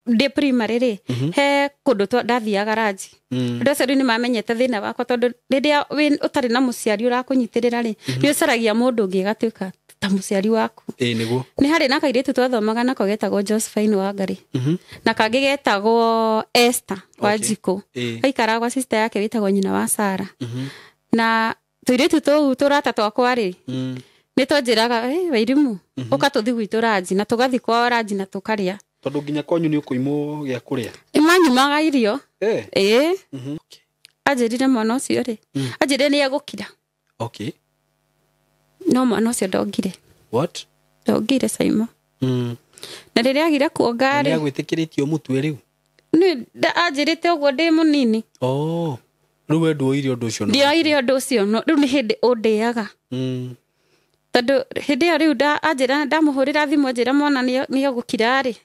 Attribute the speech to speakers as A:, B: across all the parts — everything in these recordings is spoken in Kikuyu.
A: Ndĩ primary rĩ, he kũndũ ndathiaga ranji. Andũ acio rĩu nĩ mamenyete thĩna wakwa, tondũ rĩrĩa ũtarĩ na mũciari ũrakũnyitĩrĩra rĩ, nĩ ũcaragia mũndũ ũngĩ agatuĩka ta mũciari waku.
B: Ĩĩ nĩguo.
A: Nĩ harĩ na kairĩtu twathomaga nako getagwo Josephine Wangari, na kangĩ getagwo Esther Wanjikũ. Gaikaraga gwa sister yake wĩtagwo nyina wa Sara. Na tũirĩtu tũu tũrata twakwa rĩ, nĩ twanjĩraga, "Wairimũ, ũka tũthi gwitũ ranji," na tũgathi kwao ranji na tũkarĩa.
B: Tondũ nginya kwanyu nĩ ũkũimwo gĩa kũrĩa.
A: Manyumaga irio. Ĩĩ. Anjĩrire mwana ũcio rĩ, anjĩrire nĩ egũkira. No mwana ũcio ndongire.
B: What?
A: Ndongire, Saimo. Na rĩrĩa agire kuonga
B: Nĩ
A: rĩ,
B: agwĩtĩkĩrĩtie ũmũtue rĩu?
A: Nĩ anjĩrĩte ũguo ndĩ mũnini.
B: Oh. Rĩu we nduoire ũndũ ũcio?
A: Ndioire ũndũ ũcio, no rĩu nĩ hĩndĩ ũndĩaga. Tondũ hĩndĩ ĩyo rĩu anjĩra, ndamũhũrĩra thimũ anjĩra mwana nĩ egũkira rĩ,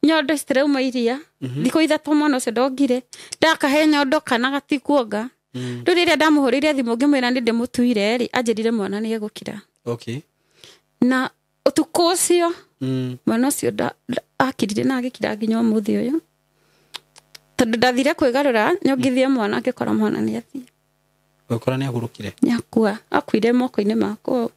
A: nyondo citirauma iria. Thikũ 3 mwana ũcio ndongire, ndakahe nyondo kana gatikuonga. Rĩu rĩrĩa ndamũhũrĩire thimũ ngĩmwĩra nĩ ndĩmũtuire rĩ, anjĩrire mwana nĩ egũkira. Na ũtukũ ũcio mwana ũcio akirire na agĩkira nginya ũmũthĩ ũyũ, tondũ ndathire kwĩgarũra nyongithie mwana, ngĩkora mwana nĩ athiĩ.
B: Ũgĩkora nĩ ahurũkire?
A: Nĩ akua, akuire moko-inĩ makwa.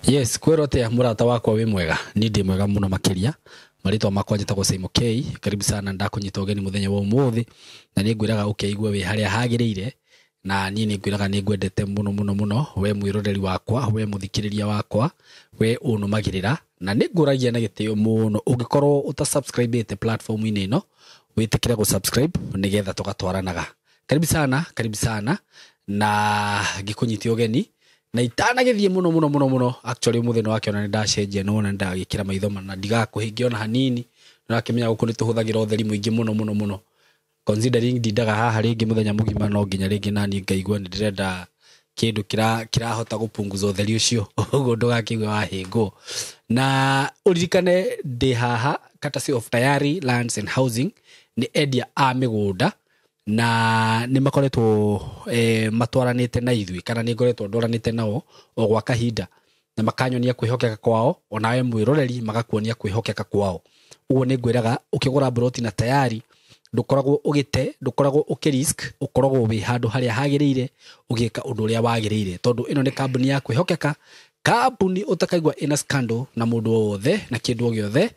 B: Yes, kwĩrwo atĩa mũrata wakwa, wĩ mwega? Niĩ ndĩ mwega mũno makĩria. Marĩtwa makwa njĩtagwo Saimo K. Karibu sana, ndakũnyita ũgeni mũthenya wa ũmũthĩ, na nĩ ngwĩraga ũkeigue wĩ harĩa hagĩrĩire, na niĩ nĩ ngwĩraga nĩ ngwendete mũno mũno mũno, we mwĩroreri wakwa, we mũthikĩrĩria wakwa, we ũnũmagĩrĩra, na nĩ ngũragia na gĩtĩo mũno ũngĩkorwo ũtasubscribĩte platform-inĩ ĩno, wĩtĩkĩre gũsubscribe nĩgetha tũgatwaranaga. Karibu sana, karibu sana, na ngĩkũnyita ũgeni na itanagĩthiĩ mũno mũno mũno mũno. Actually ũmũthĩ nĩ wakĩona nĩ ndacenjia, nĩ wona nĩ ndagĩkĩra maitho na ndigakũhingia ona hanini. Nĩ wakĩmenya gũkũ nĩ tũhũthagĩra ũtheri mũingĩ mũno mũno mũno, considering ndindaga haha rĩngĩ mũthenya mũgima, no nginya rĩngĩ nani ngaigua nĩ ndĩrenda kĩndũ kĩrahota gũpunguza ũtheri ũcio, ũguo ndũgakĩigue wahĩngwo. Na ũririkane ndĩ haha courtesy of Tayari Lands and Housing, nĩ endia a mĩgũnda, na nĩ makoretwo matwaranĩte na ithuĩ, kana nĩ ngoretwo ndwaranĩte nao o gwa kahinda, na makanyonia kwĩhokeka kwao, onawe mwĩroreri magakuonia kwĩhokeka kwao. Ũguo nĩ ngwĩraga ũkĩgũra mburoti na Tayari ndũkoragwo ũgĩte, ndũkoragwo ũkĩrisk, ũkoragwo wĩ handũ harĩa hagĩrĩire ũgĩka ũndũ ũrĩa wagĩrĩire, tondũ ĩno nĩ kambuni ya kwĩhokeka, kambuni ũtakaigua ĩna scandal na mũndũ o wothe na kĩndũ o gĩothe,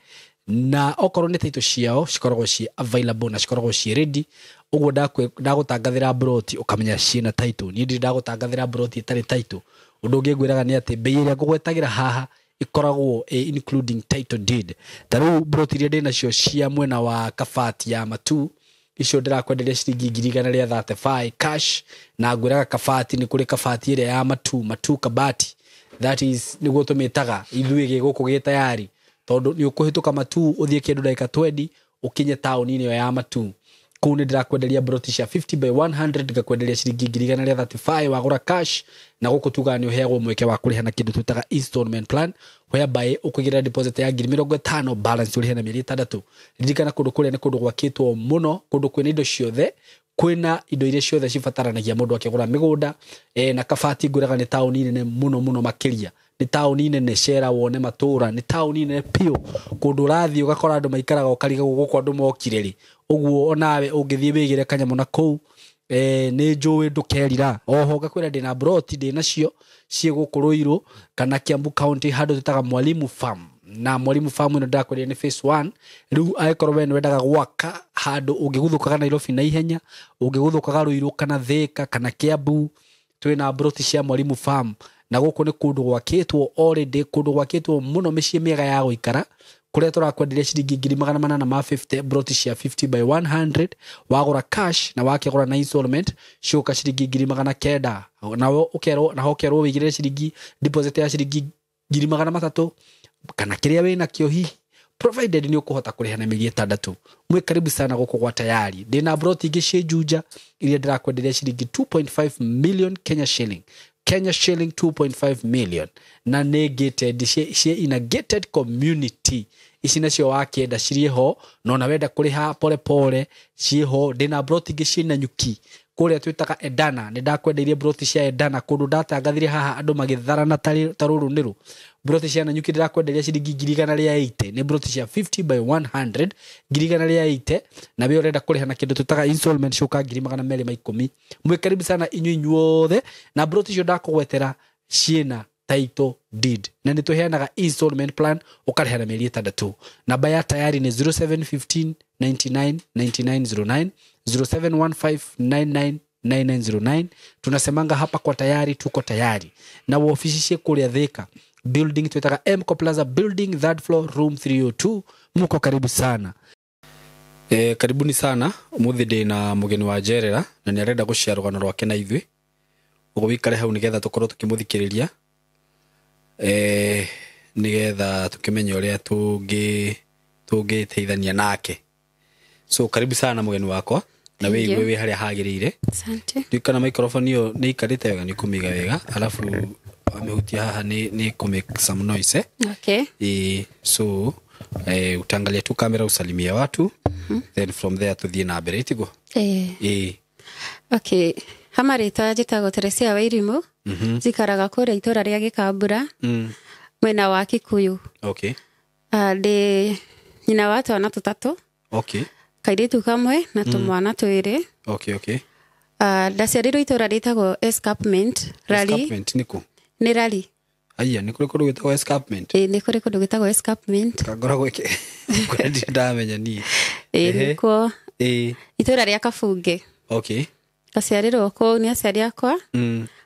B: na okorwo nĩ title ciao cikoragwo ciĩ available na cikoragwo ciĩ ready. Ũguo ndagũtangathĩra mburoti ũkamenya ciĩna title. Niĩ ndirĩ ndagũtangathĩra mburoti ĩtarĩ title. Ũndũ ũngĩ ngwĩraga nĩ atĩ bei ĩrĩa ngũgwetagĩra haha ĩkoragwo ĩ including title deed. Ta rĩu mburoti iria ndĩnacio cia mwena wa Kabati ya Matu, icio ndĩrakwenderia ciringi ngiri igana rĩa 35 cash, na ngwĩraga Kabati nĩ kũrĩ Kabati ĩrĩa ya Matu, Matu Kabati, that is nĩguo tũmĩtaga ithuĩ gĩ gũkũ gĩ Tayari, tondũ nĩ ũkũhĩtũka Matu ũthiĩ kĩndũ ndagĩka 20 ũkinye taũni-inĩ ĩyo ya Matu. Kũu nĩ ndĩrakwenderia mburoti cia 50 by 100, ngakwenderia ciringi ngiri igana rĩa 35 wagũra cash, na gũkũ tugaga nĩ ũheagwo mweke wa kũrĩha na kĩndũ twĩtaga installment plan, whereby ũkũigĩrĩra deposit ya ngiri mĩrongo ĩtano, balance ũrĩhe na mĩeri 6. Ririkana kũndũ kũrĩa nĩ kũndũ gwakĩtwo mũno, kũndũ kwĩna indo ciothe, kwĩna indo iria ciothe cibataranagia mũndũ akĩgũra mĩgũnda. Na Kabati ngwĩraga nĩ taũni nene mũno mũno makĩria, nĩ taũni nene, cera wone matũra, nĩ taũni nene biũ, kũndũ ũrathiĩ ũgakora andũ maikaraga ũkarigagwo gũkũ andũ mokire rĩ. Ũguo onawe ũngĩthiĩ wĩgĩre kanyamũ na kũu, nĩ njũĩ ndũkerira. Oho ngakwĩra ndĩna mburoti ndĩnacio ciĩ gũkũ Ruiru kana Kiambu County, handũ twĩtaga Mwalimu Farm, na Mwalimu Farm ĩno ndĩrakwĩrire nĩ phase 1. Rĩu angĩkorwo we nĩwendaga gwaka handũ ũngĩguthũkaga Nairobi na ihenya, ũngĩguthũkaga Ruiru kana Thika kana Kiambu, twĩna mburoti cia Mwalimu Farm, na gũkũ nĩ kũndũ gwakĩtwo already, kũndũ gwakĩtwo mũno, mĩciĩ mĩega ya gũikara, kũrĩa tũrakwenderia ciringi ngiri magana manana ma 50, mburoti cia 50 by 100 wagũra cash, na wakĩgũra na installment ciũka ciringi ngiri magana kenda, nawe ũkerwo, naho ũkerwo wĩigĩrĩre ciringi deposit ya ciringi ngiri magana matatũ kana kĩrĩa wĩnakĩo hihi, provided nĩ ũkũhota kũrĩha na mĩeri 6. Mwĩ karibu sana gũkũ gwa Tayari. Ndĩna mburoti ingĩ ciĩ Juja iria ndĩrakwenderia ciringi 2.5 million Kenya shilling, Kenya shilling 2.5 million, na nĩ gated, ciĩ in a gated community. Ici nacio wakĩenda cirĩ ho, na ona wenda kũrĩha pole pole ciĩ ho. Ndĩna mburoti ingĩ ciĩ Nanyuki Kũrĩa twĩtaga Edana, nĩ ndakwendeirie broti cia Edana kũndũ ndatangathire haha andũ magĩtharana ta rũrũ nĩrũ. Broti cia Nanyuki ndĩrakwenderia ciringi 180,000, nĩ broti cia 50 by 100, 180,000, na we ũrenda kũrĩha na kĩndũ twĩtaga installment coka 210,000. Mwĩ karibu sana inyuĩ inyuothe, na broti icio ndakũgwetera ciĩna title deed, na nĩ tũheanaga installment plan ũkarĩha na mĩeri 6. Namba ya tayari nĩ 0715 99 9909, 0715 99 9909. Tunasemanga hapa kwa tayari, tuko tayari. Na waofici ciĩ kũrĩa Thika building twĩtaga Mco Plaza building, third floor, room 302. Muko karibu sana. Karibuni sana. Umuthi ndĩ na mũgeni wa njerera na nĩ arenda gũshare rũgano rwake na ithuĩ. Ũguo wĩikare hau nĩgetha tũkorwo tũkĩmũthikĩrĩria, nĩgetha tũkĩmenye ũrĩa tũngĩteithania nake. So karibu sana mũgeni wakwa, na
A: Thank
B: wĩigue
A: you.
B: wĩ harĩa hagĩrĩire.
A: Asante.
B: Ndiũĩ kana microphone ĩyo nĩ ĩikarĩte wega, nĩ kũmĩiga wega, alafu amehutia haha nĩ kũ make some noise.
A: Okay.
B: So utaangalia tu kamera usalimie watu, then from there tuthiĩ na mbere, itiguo?
A: Okay. Hama rĩtwa njĩtagwo Teresia Wairimu. Njikaraga kũrĩa itũra rĩa Gĩkambura, mwena wa Kikuyu. Ndĩ nyina wa twana tũtatũ. Kairĩtu kamwe na tũmwana twĩrĩ. Ndaciarĩirwo itũra rĩtagwo Escarpment, Rari.
B: Escarpment nĩ kũ?
A: Nĩ Rari.
B: Aya, nĩ kũrĩ kũndũ gwĩtagwo Escarpment?
A: Ĩĩ, nĩ kũrĩ kũndũ gwĩtagwo Escarpment.
B: Kangoragwo kũrĩa ndirĩ ndamenya niĩ.
A: Ĩĩ, nĩkuo. Itũra rĩa Kabunge. Ngaciarĩrwo kũu nĩ aciari akwa.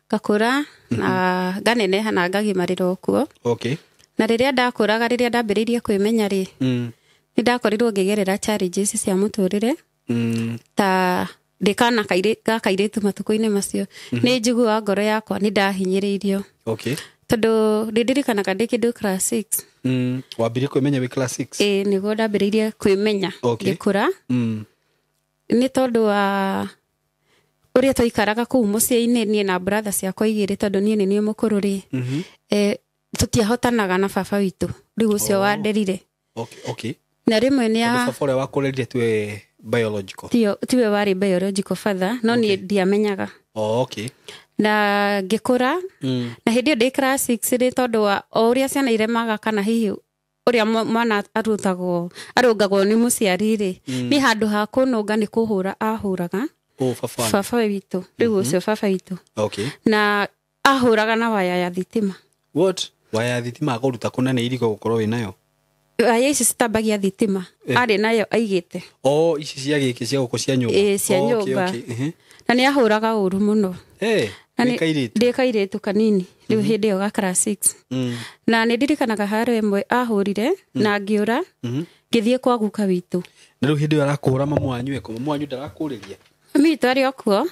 A: Ngakũra na nganeneha na ngagimarĩrwo kuo. Na rĩrĩa ndakũraga, rĩrĩa ndambĩrĩirie kwĩmenya rĩ, nĩ ndakorirwo ngĩgerera challenges cia mũtũrĩre. Ta ndĩ kana ga kairĩtu matukũ-inĩ macio, nĩ njiguaga ngoro yakwa nĩ ndahinyĩrĩirio. Tondũ nĩ ndirikanaga ndĩ kĩndũ class 6.
B: Wambirie kwĩmenya wĩ class 6?
A: Ĩĩ, nĩguo ndambĩrĩirie kwĩmenya. Ngĩkũra. Nĩ tondũ wa ũrĩa twaikaraga kũu mũciĩ-inĩ niĩ na brother ciakwa igĩrĩ, tondũ niĩ nĩ niĩ mũkũrũ rĩ. Tũtiahotanaga na baba witũ, rĩu ũcio wanderire. Na rĩmwe nĩ
B: Tondũ baba ũrĩa wakũrerire tiwe biological?
A: Tiwe warĩ biological father, no niĩ ndiamenyaga. Na ngĩkũra, na hĩndĩ ĩyo ndĩ class 6 rĩ, tondũ wa o ũrĩa ciana iremaga kana hihi ũrĩa mwana arutagwo, arũngagwo nĩ mũciari rĩ, nĩ handũ ha kũnũnga nĩ kũhũra ahũraga.
B: Oh, baba wanyu.
A: Baba witũ, rĩu ũcio baba witũ. Na ahũraga na waya ya thitima.
B: What? Waya ya thitima akũruta kũna nĩ iriko gũkorwo wĩ nayo?
A: Waya ici citambagia thitima. Arĩ nayo aigĩte.
B: Oh, ici cia gĩkĩ cia gũkũ cia nyũmba.
A: Ĩĩ, cia nyũmba. Na nĩ ahũraga ũru mũno. Na
B: Wĩ kairĩtu?
A: Ndĩ kairĩtu kanini, rĩu hĩndĩ ĩyo ga class 6. Na nĩ ndirikanaga harĩ ĩmwe ahũrire na ngĩũra, ngĩthiĩ kwa guka witũ.
B: Na rĩu hĩndĩ ĩyo arakũhũra mamu wanyu eko, mamu wanyu ndarakũrĩria?
A: Mami witũ arĩ o kuo.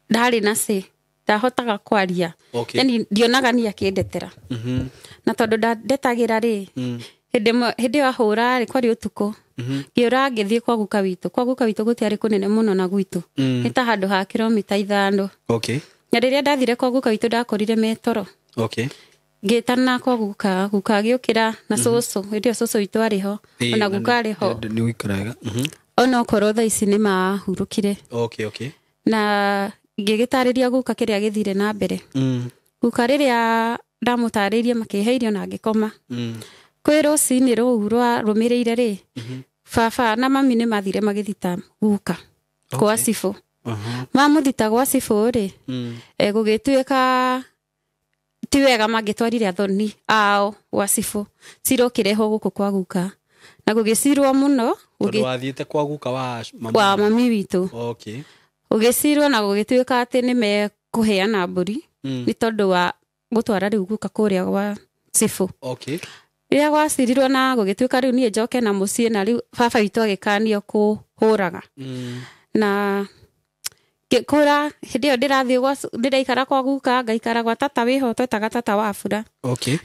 A: Ndarĩ na say, ndahotaga kwaria. Yani ndionaga niĩ akĩndetera. Na tondũ ndandetagĩra rĩ, hĩndĩ ĩyo ahũra rĩ, kwarĩ ũtukũ. Ngĩũra ngĩthiĩ kwa guka witũ. Kwa guka witũ gũtiarĩ kũnene mũno na gwitũ. Nĩ ta handũ ha kilomita 5. Na rĩrĩa ndathire kwa guka witũ ndakorire me toro. Ngĩtana kwa guka, guka agĩũkĩra na cũcũ. Hĩndĩ ĩyo cũcũ witũ arĩ ho, ona guka arĩ ho.
B: Nĩ gũikara wega.
A: Ona okorwo thaa ici nĩ mahurũkire. Na ngĩgĩtarĩria guka kĩrĩa gĩthire na mbere. Guka rĩrĩa ndamũtarĩirie makĩhe irio na ngĩkoma. Kwĩ rũcinĩ rũu rwarũmĩrĩire rĩ, baba na mami nĩ mathire magĩthita guka kwa cibũ. Mamũthita gwa cibũ rĩ, gũgĩtuĩka ti wega mangĩtwarire athoni ao gwa cibũ, cira ũkĩrehwo gũkũ kwa guka. Na gũgĩcirwo mũno,
B: Tondũ wathiĩte kwa guka wa mami?
A: Wa mami witũ. Gũgĩcirwo na gũgĩtuĩka atĩ nĩ mekũheana mbũri, nĩ tondũ wa gũtwara rĩu guka kũrĩa gwa cibũ. Rĩrĩa gwacirirwo na gũgĩtuĩka rĩu niĩ njoke na mũciĩ, na rĩu baba witũ agĩkanio kũhũraga. Na ngĩkũra, hĩndĩ ĩyo ndĩrathiĩ gwa ndĩraikara kwa guka, ngaikara gwa tata wĩho, twetaga tata wa Bura.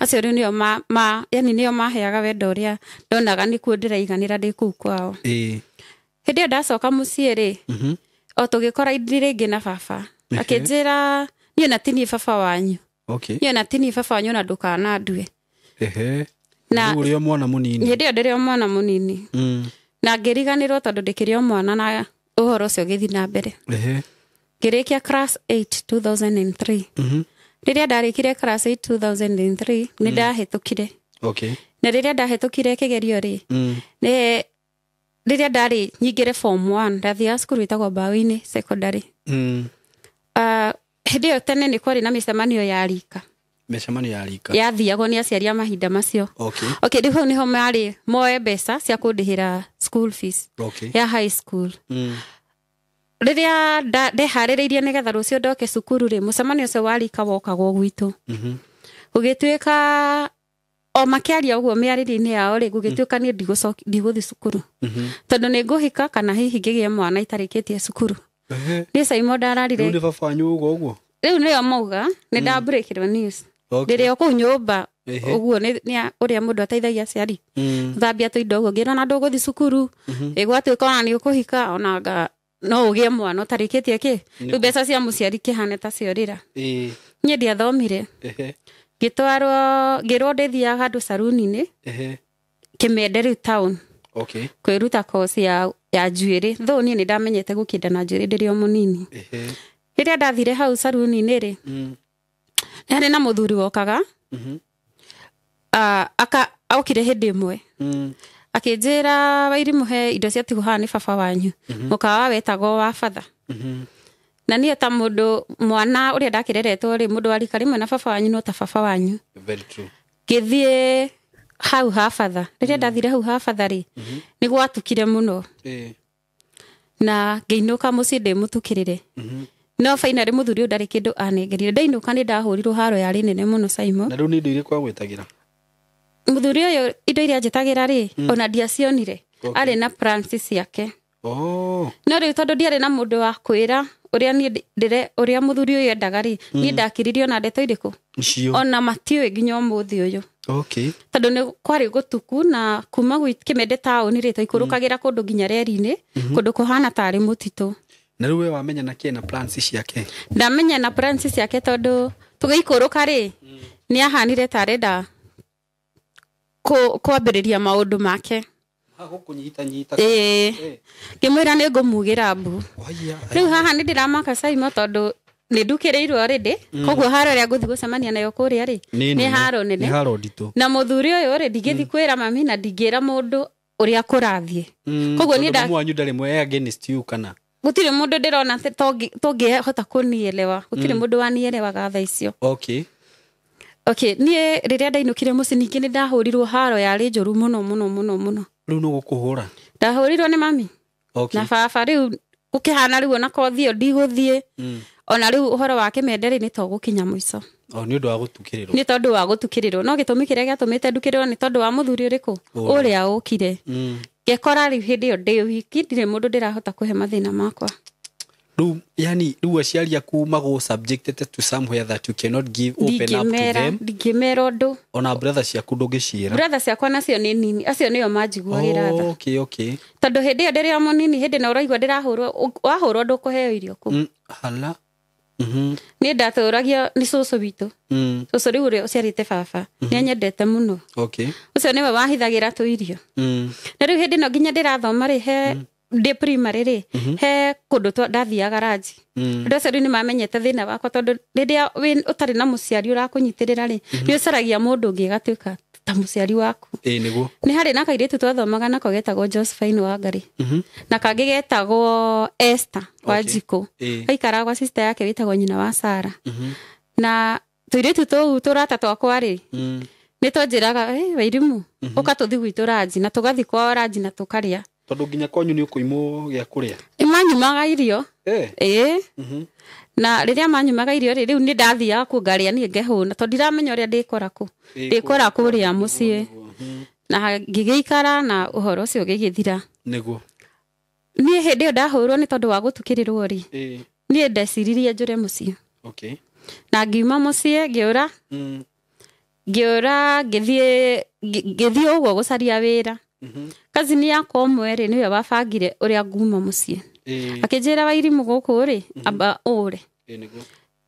A: Acio rĩu nĩo ma, ma, yani nĩo maheaga wendo ũrĩa ndonaga nĩkuo ndĩraiganĩra ndĩ kũu kwao. Hĩndĩ ĩyo ndacoka mũciĩ rĩ, o tũgĩkora indi rĩngĩ na baba. Akĩnjĩra, niĩ na ti niĩ baba wanyu. Niĩ na ti niĩ baba wanyu na ndũkanandue. Na
B: Rĩu ũrĩ o mwana mũnini.
A: Hĩndĩ ĩyo ndĩrĩ o mwana mũnini. Na ngĩriganĩrwo tondũ ndĩkĩrĩ o mwana na Ũhoro ũcio ũgĩthiĩ na mbere. Ngĩrĩkia class 8 2003. Rĩrĩa ndarĩkirie class 8 2003 nĩ ndahĩtũkire.
B: Okay.
A: Na rĩrĩa ndahĩtũkire kĩgerio rĩ, nĩ rĩrĩa ndarĩ nyingĩre form 1 ndathiaga cukuru ĩtagwo Mbaũ-inĩ secondary. Hĩndĩ ĩyo tene nĩ kwarĩ na mĩcemanio ya rika.
B: Mĩcemanio ya rika.
A: Yathiagwo nĩ aciari a mahinda macio.
B: Okay.
A: Okay, rĩu hau nĩho marĩ moe mbeca cia kũndĩhĩra school fees.
B: Okay.
A: Ya high school. Rĩrĩa ndeharĩrĩirie nĩgetha rũciũ ndoke cukuru rĩ, mũcemanio ũcio wa rika wokagwo gwitũ. Gũgĩtuĩka o makĩaria ũguo mĩarĩrio-inĩ yao rĩ, gũgĩtuĩka niĩ ndigũthiĩ cukuru. Tondũ nĩ ngũhika kana hihi ngĩgĩe mwana itarĩkĩtie cukuru. Niĩ Saimo ndararire.
B: Rĩu nĩ baba wanyu ũguo ũguo?
A: Rĩu nĩo mauga, nĩ ndambũrĩkĩrwo news.
B: Okay.
A: Rĩrĩa kũu nyũmba ũguo nĩ ũrĩa mũndũ ateithagia aciari. Gũthambia tũindo ũguo ngĩrwo na ndũgũthiĩ cukuru. Ĩgwatuĩka ona nĩ ũkũhika ona anga no ũgĩe mwana ũtarĩkĩtie kĩ. Rĩu mbeca cia mũciari kĩhane ta ciorĩra. Niĩ ndiathomire. Ngĩtwarwo ngĩrwo ndĩthiaga handũ saruni-inĩ. Kĩmende rĩu town.
B: Okay.
A: Kwĩruta course ya njuĩrĩ. Though niĩ nĩ ndamenyete gũkĩnda na njuĩrĩ ndĩrĩ o mũnini. Rĩrĩa ndathire hau saruni-inĩ rĩ, nĩ harĩ na mũthuri wokaga. Okire hĩndĩ ĩmwe. Akĩnjĩra Wairimũ he indo cia tigwo haha nĩ baba wanyu. Mũkawa wetagwo wa batha. Na niĩ ta mũndũ mwana ũrĩa ndakĩreretwo rĩ, mũndũ wa rika rĩmwe na baba wanyu no ta baba wanyu.
B: Very true.
A: Ngĩthiĩ hau ha batha. Rĩrĩa ndathire hau ha batha rĩ, nĩ gwatukire mũno. Na ngĩinũka mũciĩ ndĩmũtukĩrĩre. No finally mũthuri ũyũ ndarĩ kĩndũ anengerire. Ndainũka nĩ ndahũrirwo haro yarĩ nene mũno Saimo.
B: Na rĩu nĩ indo irĩkũ agwĩtagĩra?
A: Mũthuri ũyũ indo iria anjĩtagĩra rĩ, ona ndiacionire. Arĩ na plans ciake.
B: Oh.
A: No rĩu tondũ ndiarĩ na mũndũ wa kwĩra ũrĩa niĩ ũrĩa mũthuri ũyũ endaga rĩ, niĩ ndakiririo na ndeto irĩkũ?
B: Icio.
A: Ona matiũĩ nginya ũmũthĩ ũyũ.
B: Okay.
A: Tondũ nĩ kwarĩ gũtuku na kuma Kĩmende taũni rĩ, twaikũrũkagĩra kũndũ nginya reri-inĩ, kũndũ kũhana tarĩ mũtitũ.
B: Na rĩu we wamenya na kĩ na plans ciake?
A: Ndamenya na plans ciake tondũ tũgĩikũrũka rĩ, nĩ ahanire ta arenda kwambĩrĩria maũndũ make.
B: Gũkũnyitanyita.
A: Ngĩmwĩra nĩ ngũmugĩra mbu. Rĩu haha nĩ ndĩramaka Saimo tondũ nĩ ndukĩrĩirwo already. Koguo haro ĩrĩa ngũthiĩ gũcemania nayo kũrĩa rĩ, nĩ haro nene.
B: Nĩ haro nditũ.
A: Na mũthuri ũyũ rĩ, ndingĩthiĩ kwĩra mami na ndingĩra mũndũ ũrĩa kũrathiĩ. Koguo niĩ
B: mami wanyu ndarĩ mwe against you kana?
A: Gũtirĩ mũndũ ndĩrona tũngĩhota kũnielewa. Gũtirĩ mũndũ wanielewaga thaa icio.
B: Okay.
A: Okay, niĩ rĩrĩa ndainũkire mũciĩ ningĩ nĩ ndahũrirwo haro yarĩ njũru mũno mũno mũno mũno.
B: Rĩu nũ gũkũhũra?
A: Ndahũrirwo nĩ mami.
B: Okay.
A: Na baba rĩu gũkĩhana rĩu ona kothi ĩyo ndigũthiĩ. Ona rĩu ũhoro wa Kĩmende rĩ nĩ to gũkinya mũico.
B: O nĩ ũndũ wa gũtukĩrĩrwo.
A: Nĩ tondũ wa gũtukĩrĩrwo. No gĩtũmi kĩrĩa gĩatũmĩte ndukĩrĩrwo nĩ tondũ wa mũthuri ũrĩkũ? Ũrĩa ũkire. Ngekora rĩu hĩndĩ ĩyo ndĩ wiki ndirĩ mũndũ ndĩrahota kũhe mathĩna makwa.
B: Rĩu yani rĩu aciari aku magũ subjected to somewhere that you cannot give open up to them.
A: Ndingĩmera ũndũ.
B: Ona brother ciaku ndũngĩciĩra.
A: Brother ciakwa nacio nĩ nini, acio nĩo manjiguagĩra tha.
B: Okay, okay.
A: Tondũ hĩndĩ ĩyo ndĩrĩ o mũnini, hĩndĩ na ũraigua ndĩrahũrwo, wahũrwo ndũkũheo irio kũu.
B: Hala.
A: Niĩ ndatũragio nĩ cũcũ witũ. Cũcũ rĩu ũrĩa ũciarĩte baba, nĩ anyendete mũno.
B: Okay.
A: Ũcio nĩwe wahithagĩra tũirio. Na rĩu hĩndĩ ĩno nginya ndĩrathoma rĩ, he ndĩ primary rĩ, he kũndũ ndathiaga ranji. Andũ acio rĩu nĩ mamenyete thĩna wakwa tondũ rĩrĩa ũtarĩ na mũciari ũrakũnyitĩrĩra rĩ, nĩ ũcaragia mũndũ ũngĩ agatuĩka ta mũciari waku.
B: Nĩguo.
A: Nĩ harĩ na kairĩtu twathomaga nako getagwo Josephine Wangari. Na kangĩ getagwo Esther Wanjikũ. Gaikaraga gwa sister yake wĩtagwo nyina wa Sara. Na tũirĩtu tũu tũrata twakwa rĩ, nĩ twanjĩraga, Wairimũ, ũka tũthiĩ gwitũ ranji, na tũgathiĩ kwao ranji na tũkarĩa.
B: Tondũ nginya kwanyu nĩ ũkũimwo gĩa kũrĩa.
A: Manyumaga irio. Na rĩrĩa manyumaga irio rĩ, rĩu nĩ ndathiaga kuo ngarĩa niĩ ngehũna tondũ ndiramenya ũrĩa ndĩkora kũ. Ndĩkora kũrĩa mũciĩ. Na ngĩgĩikara na ũhoro ũcio ũgĩgĩthira.
B: Nĩguo.
A: Niĩ hĩndĩ ĩyo ndahũrwo nĩ tondũ wa gũtukĩrĩrwo rĩ, niĩ ndeciririe njũre mũciĩ.
B: Okay.
A: Na ngiuma mũciĩ ngĩũra. Ngĩũra ngĩthiĩ ũguo gũcaria wĩra. Kazini yakwa ũmwe rĩ, nĩwe wabangire ũrĩa nguma mũciĩ. Akĩnjĩra Wairimũ gũkũ rĩ, amba ũre.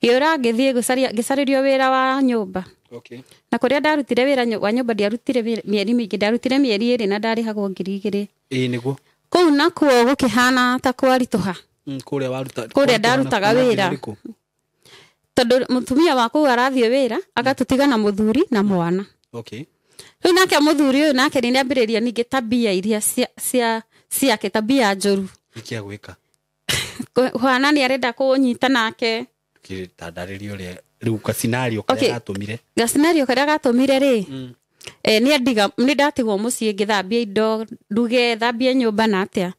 A: Ngĩũra ngĩthiĩ ngĩcarĩrio wĩra wa nyũmba.
B: Okay.
A: Na kũrĩa ndarutire wĩra wa nyũmba ndiarutire mĩeri mĩingĩ, ndarutire mĩeri 2 na ndarĩhagwo 2,000.
B: Nĩguo.
A: Kũu nakuo gũkĩhana ta kwaritũha.
B: Kũrĩa waruta
A: Kũrĩa ndarutaga wĩra. Tondũ mũtumia wa kũu arathiĩ wĩra agatũtiga na mũthuri na mwana.
B: Okay.
A: Rĩu nake mũthuri ũyũ nake nĩ nĩambĩrĩria ningĩ tabia iria cia ciake tabia njũru.
B: Nĩkĩ agwĩka?
A: Kũhana nĩ arenda kũnyita nake.
B: Tandarĩria ũrĩa rĩu ka scenario karĩa gatũmire.
A: Ga scenario karĩa gatũmire rĩ. Nĩ ndatigwo mũciĩ ngĩthambia indo, nduge, thambie nyũmba na atĩa.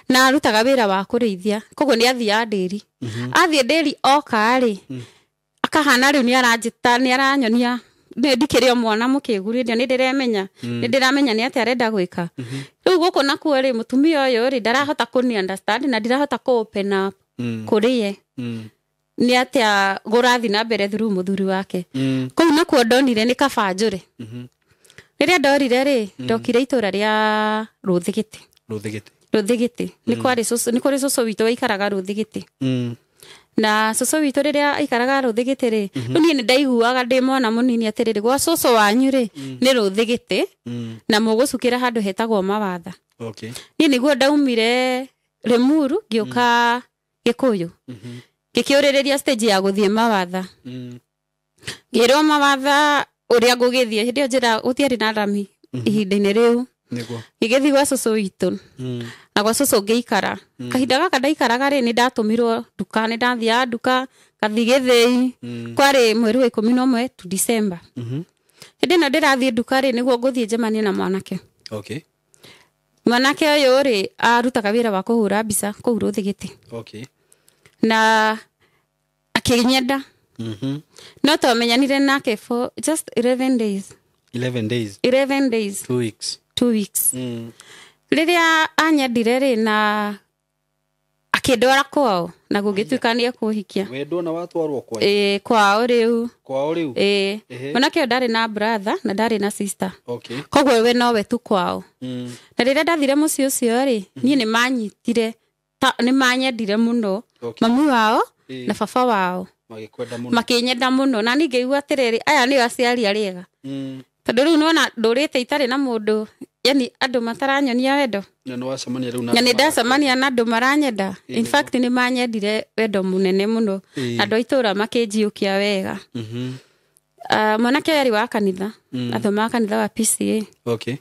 A: Na arutaga wĩra wa kũrĩithia. Koguo nĩ athiaga ndĩri. Athiĩ ndĩri oka rĩ, akahana rĩu nĩ aranjĩta, nĩ aranyonia nĩ ndikĩrĩ o mwana mũkĩgu rĩ, nĩ ndĩremenya. Nĩ ndĩramenya nĩ atĩa arenda gwĩka. Rĩu gũkũ nakuo rĩ, mũtumia ũyũ rĩ, ndarahota kũni understand na ndirahota kũ open up kũrĩ ye. Nĩ atĩa gũrathiĩ na mbere through mũthuri wake. Kũu nakuo ndonire nĩ kaba njũre. Rĩrĩa ndorire rĩ, ndokire itũra rĩa Rũthigiti.
B: Rũthigiti.
A: Rũthigiti. Nĩ kwarĩ cũcũ, nĩ kũrĩ cũcũ witũ waikaraga Rũthigiti. Na cũcũ witũ rĩrĩa aikaraga Rũthigiti rĩ, rĩu niĩ nĩ ndaiguaga ndĩ mwana mũnini atĩrĩrĩ, gwa cũcũ wanyu rĩ, nĩ Rũthigiti, na mũgũcukĩra handũ hetagwo Mawatha.
B: Okay.
A: Niĩ nĩguo ndaumire Limuru ngĩũka Gĩkũyũ. Ngĩkĩũrĩrĩria stage ya gũthiĩ Mawatha. Ngĩrwo Mawatha ũrĩa ngũgĩthiĩ, hĩndĩ ĩyo njĩra gũtiarĩ na rami ihinda-inĩ rĩu.
B: Nĩguo.
A: Ngĩgĩthiĩ gwa cũcũ witũ. Na gwa cũcũ ngĩikara. Kahinda gaka ndaikaraga rĩ, nĩ ndatũmirwo nduka, nĩ ndathiaga nduka, ngathiĩ gĩthĩi. Kwarĩ mweri wa 11 to December. Hĩndĩ ĩno ndĩrathiĩ nduka rĩ, nĩguo ngũthiĩ njemanie na mwanake.
B: Okay.
A: Mwanake ũyũ rĩ, arutaga wĩra wa kũhũra mbica kũu Rũthigiti.
B: Okay.
A: Na akĩnyenda. No twamenyanire nake for just 11 days.
B: 11 days.
A: 11 days.
B: 2 weeks.
A: 2 weeks. Rĩrĩa anyendire rĩ, na akĩndwara kwao, na gũgĩtuĩka nĩ ekũhikia.
B: We ndona watwarwo kwao?
A: Ĩĩ, kwao rĩu.
B: Kwao rĩu?
A: Ĩĩ. Mwanake ũyũ ndarĩ na brother na ndarĩ na sister.
B: Okay.
A: Koguo we nowe tu kwao. Na rĩrĩa ndathire mũciĩ ũcio rĩ, niĩ nĩ manyitire, nĩ manyendire mũno. Mami wao na baba wao.
B: Magĩkwenda mũno.
A: Makĩnyenda mũno, na niĩ ngĩigua atĩrĩrĩ, aya nĩo aciari arĩa ega. Tondũ rĩu nĩwona ndũrĩte itarĩ na mũndũ, yani andũ mataranyonia wendo.
B: Na nĩ wacemania rĩu na
A: Na nĩ ndacemania na andũ maranyenda. In fact nĩ manyendire wendo mũnene mũno. Andũ a itũũra makĩnjiũkia wega. Mwanake ũyũ arĩ wa kanitha, athomaga kanitha wa PCA.
B: Okay.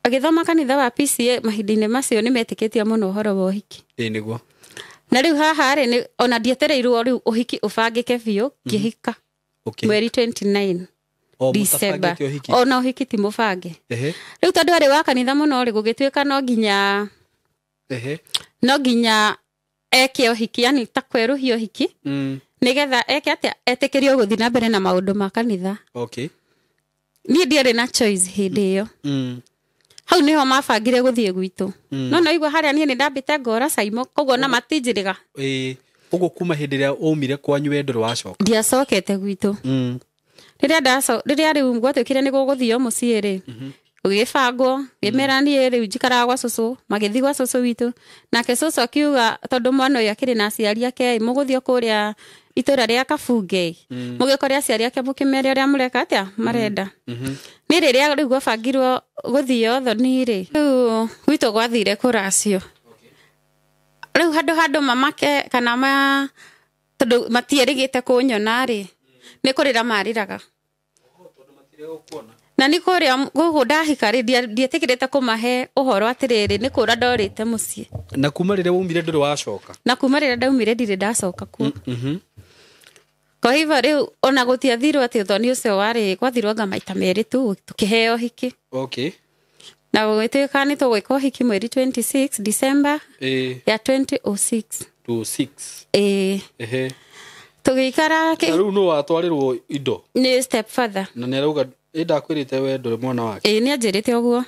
A: Agĩthoma kanitha wa PCA mahinda-inĩ macio nĩ metĩkĩtie mũno ũhoro wa ũhiki.
B: Ĩĩ nĩguo.
A: Na rĩu haha rĩ, ona ndietereirwo rĩu ũhiki ũbangĩke biũ, ngĩhika. Mweri 29 December. Ona ũhiki ti mũbange. Rĩu tondũ arĩ wa kanitha mũno rĩ, gũgĩtuĩka no nginya no nginya eke ũhiki, yani ta kwerũhia ũhiki, nĩgetha eke atĩa, etĩkĩrio gũthiĩ na mbere na maũndũ ma kanitha.
B: Okay.
A: Niĩ ndiarĩ na choice hĩndĩ ĩyo. Hau nĩho mabangire gũthiĩ gwitũ. No naigua harĩa niĩ nĩ ndambĩte ngora Saimo, koguo na matinjĩrĩga.
B: Ĩĩ, ũguo kuma hĩndĩ ĩrĩa ũmire kwanyu we ndũrĩ wacoka?
A: Ndiacokete gwitũ. Rĩrĩa rĩu gwatuĩkire nĩ gũgũthio mũciĩ rĩ, gũgĩbangwo, ngĩmera niĩ rĩu njikaraga gwa cũcũ, magĩthiĩ gwa cũcũ witũ. Nake cũcũ akiuga tondũ mwana ũyũ akĩrĩ na aciari ake, mũgũthiĩ kũrĩa itũra rĩa Kabunge, mũgĩkore aciari ake mũkĩmere ũrĩa mũreka atĩa marenda. Nĩ rĩrĩa rĩu gwabangirwo gũthio thoni rĩ, rĩu gwitũ gwathire kũracio. Rĩu handũ mamake kana ma tondũ matierĩgĩte kũnyona rĩ, nĩ kũrĩra marĩraga. Na nĩ kũrĩa gũkũ ndahika rĩ, ndietĩkĩrĩte kũmahe ũhoro atĩrĩrĩ, nĩ kũra ndorĩte mũciĩ.
B: Na kuma rĩrĩa waumire ndũrĩ wacoka?
A: Na kuma rĩrĩa ndaumire ndirĩ ndacoka kuo. Kwa hivyo rĩu ona gũtiathirwo atĩ ũthoni ũcio warĩ, gwathirwo anga maita merĩ tu, tũkĩheo ũhiki.
B: Okay.
A: Na gũgĩtuĩka nĩ tũgwĩka ũhiki mweri 26 December ya 2006.
B: 26.
A: Ĩĩ. Tũgĩikara
B: Rĩu nũ watwarĩrwo indo?
A: Nĩ stepfather.
B: Na nĩ arauga ĩ ndakwĩrĩte we ndũrĩ mwana wake?
A: Ĩĩ, nĩ anjĩrĩte ũguo.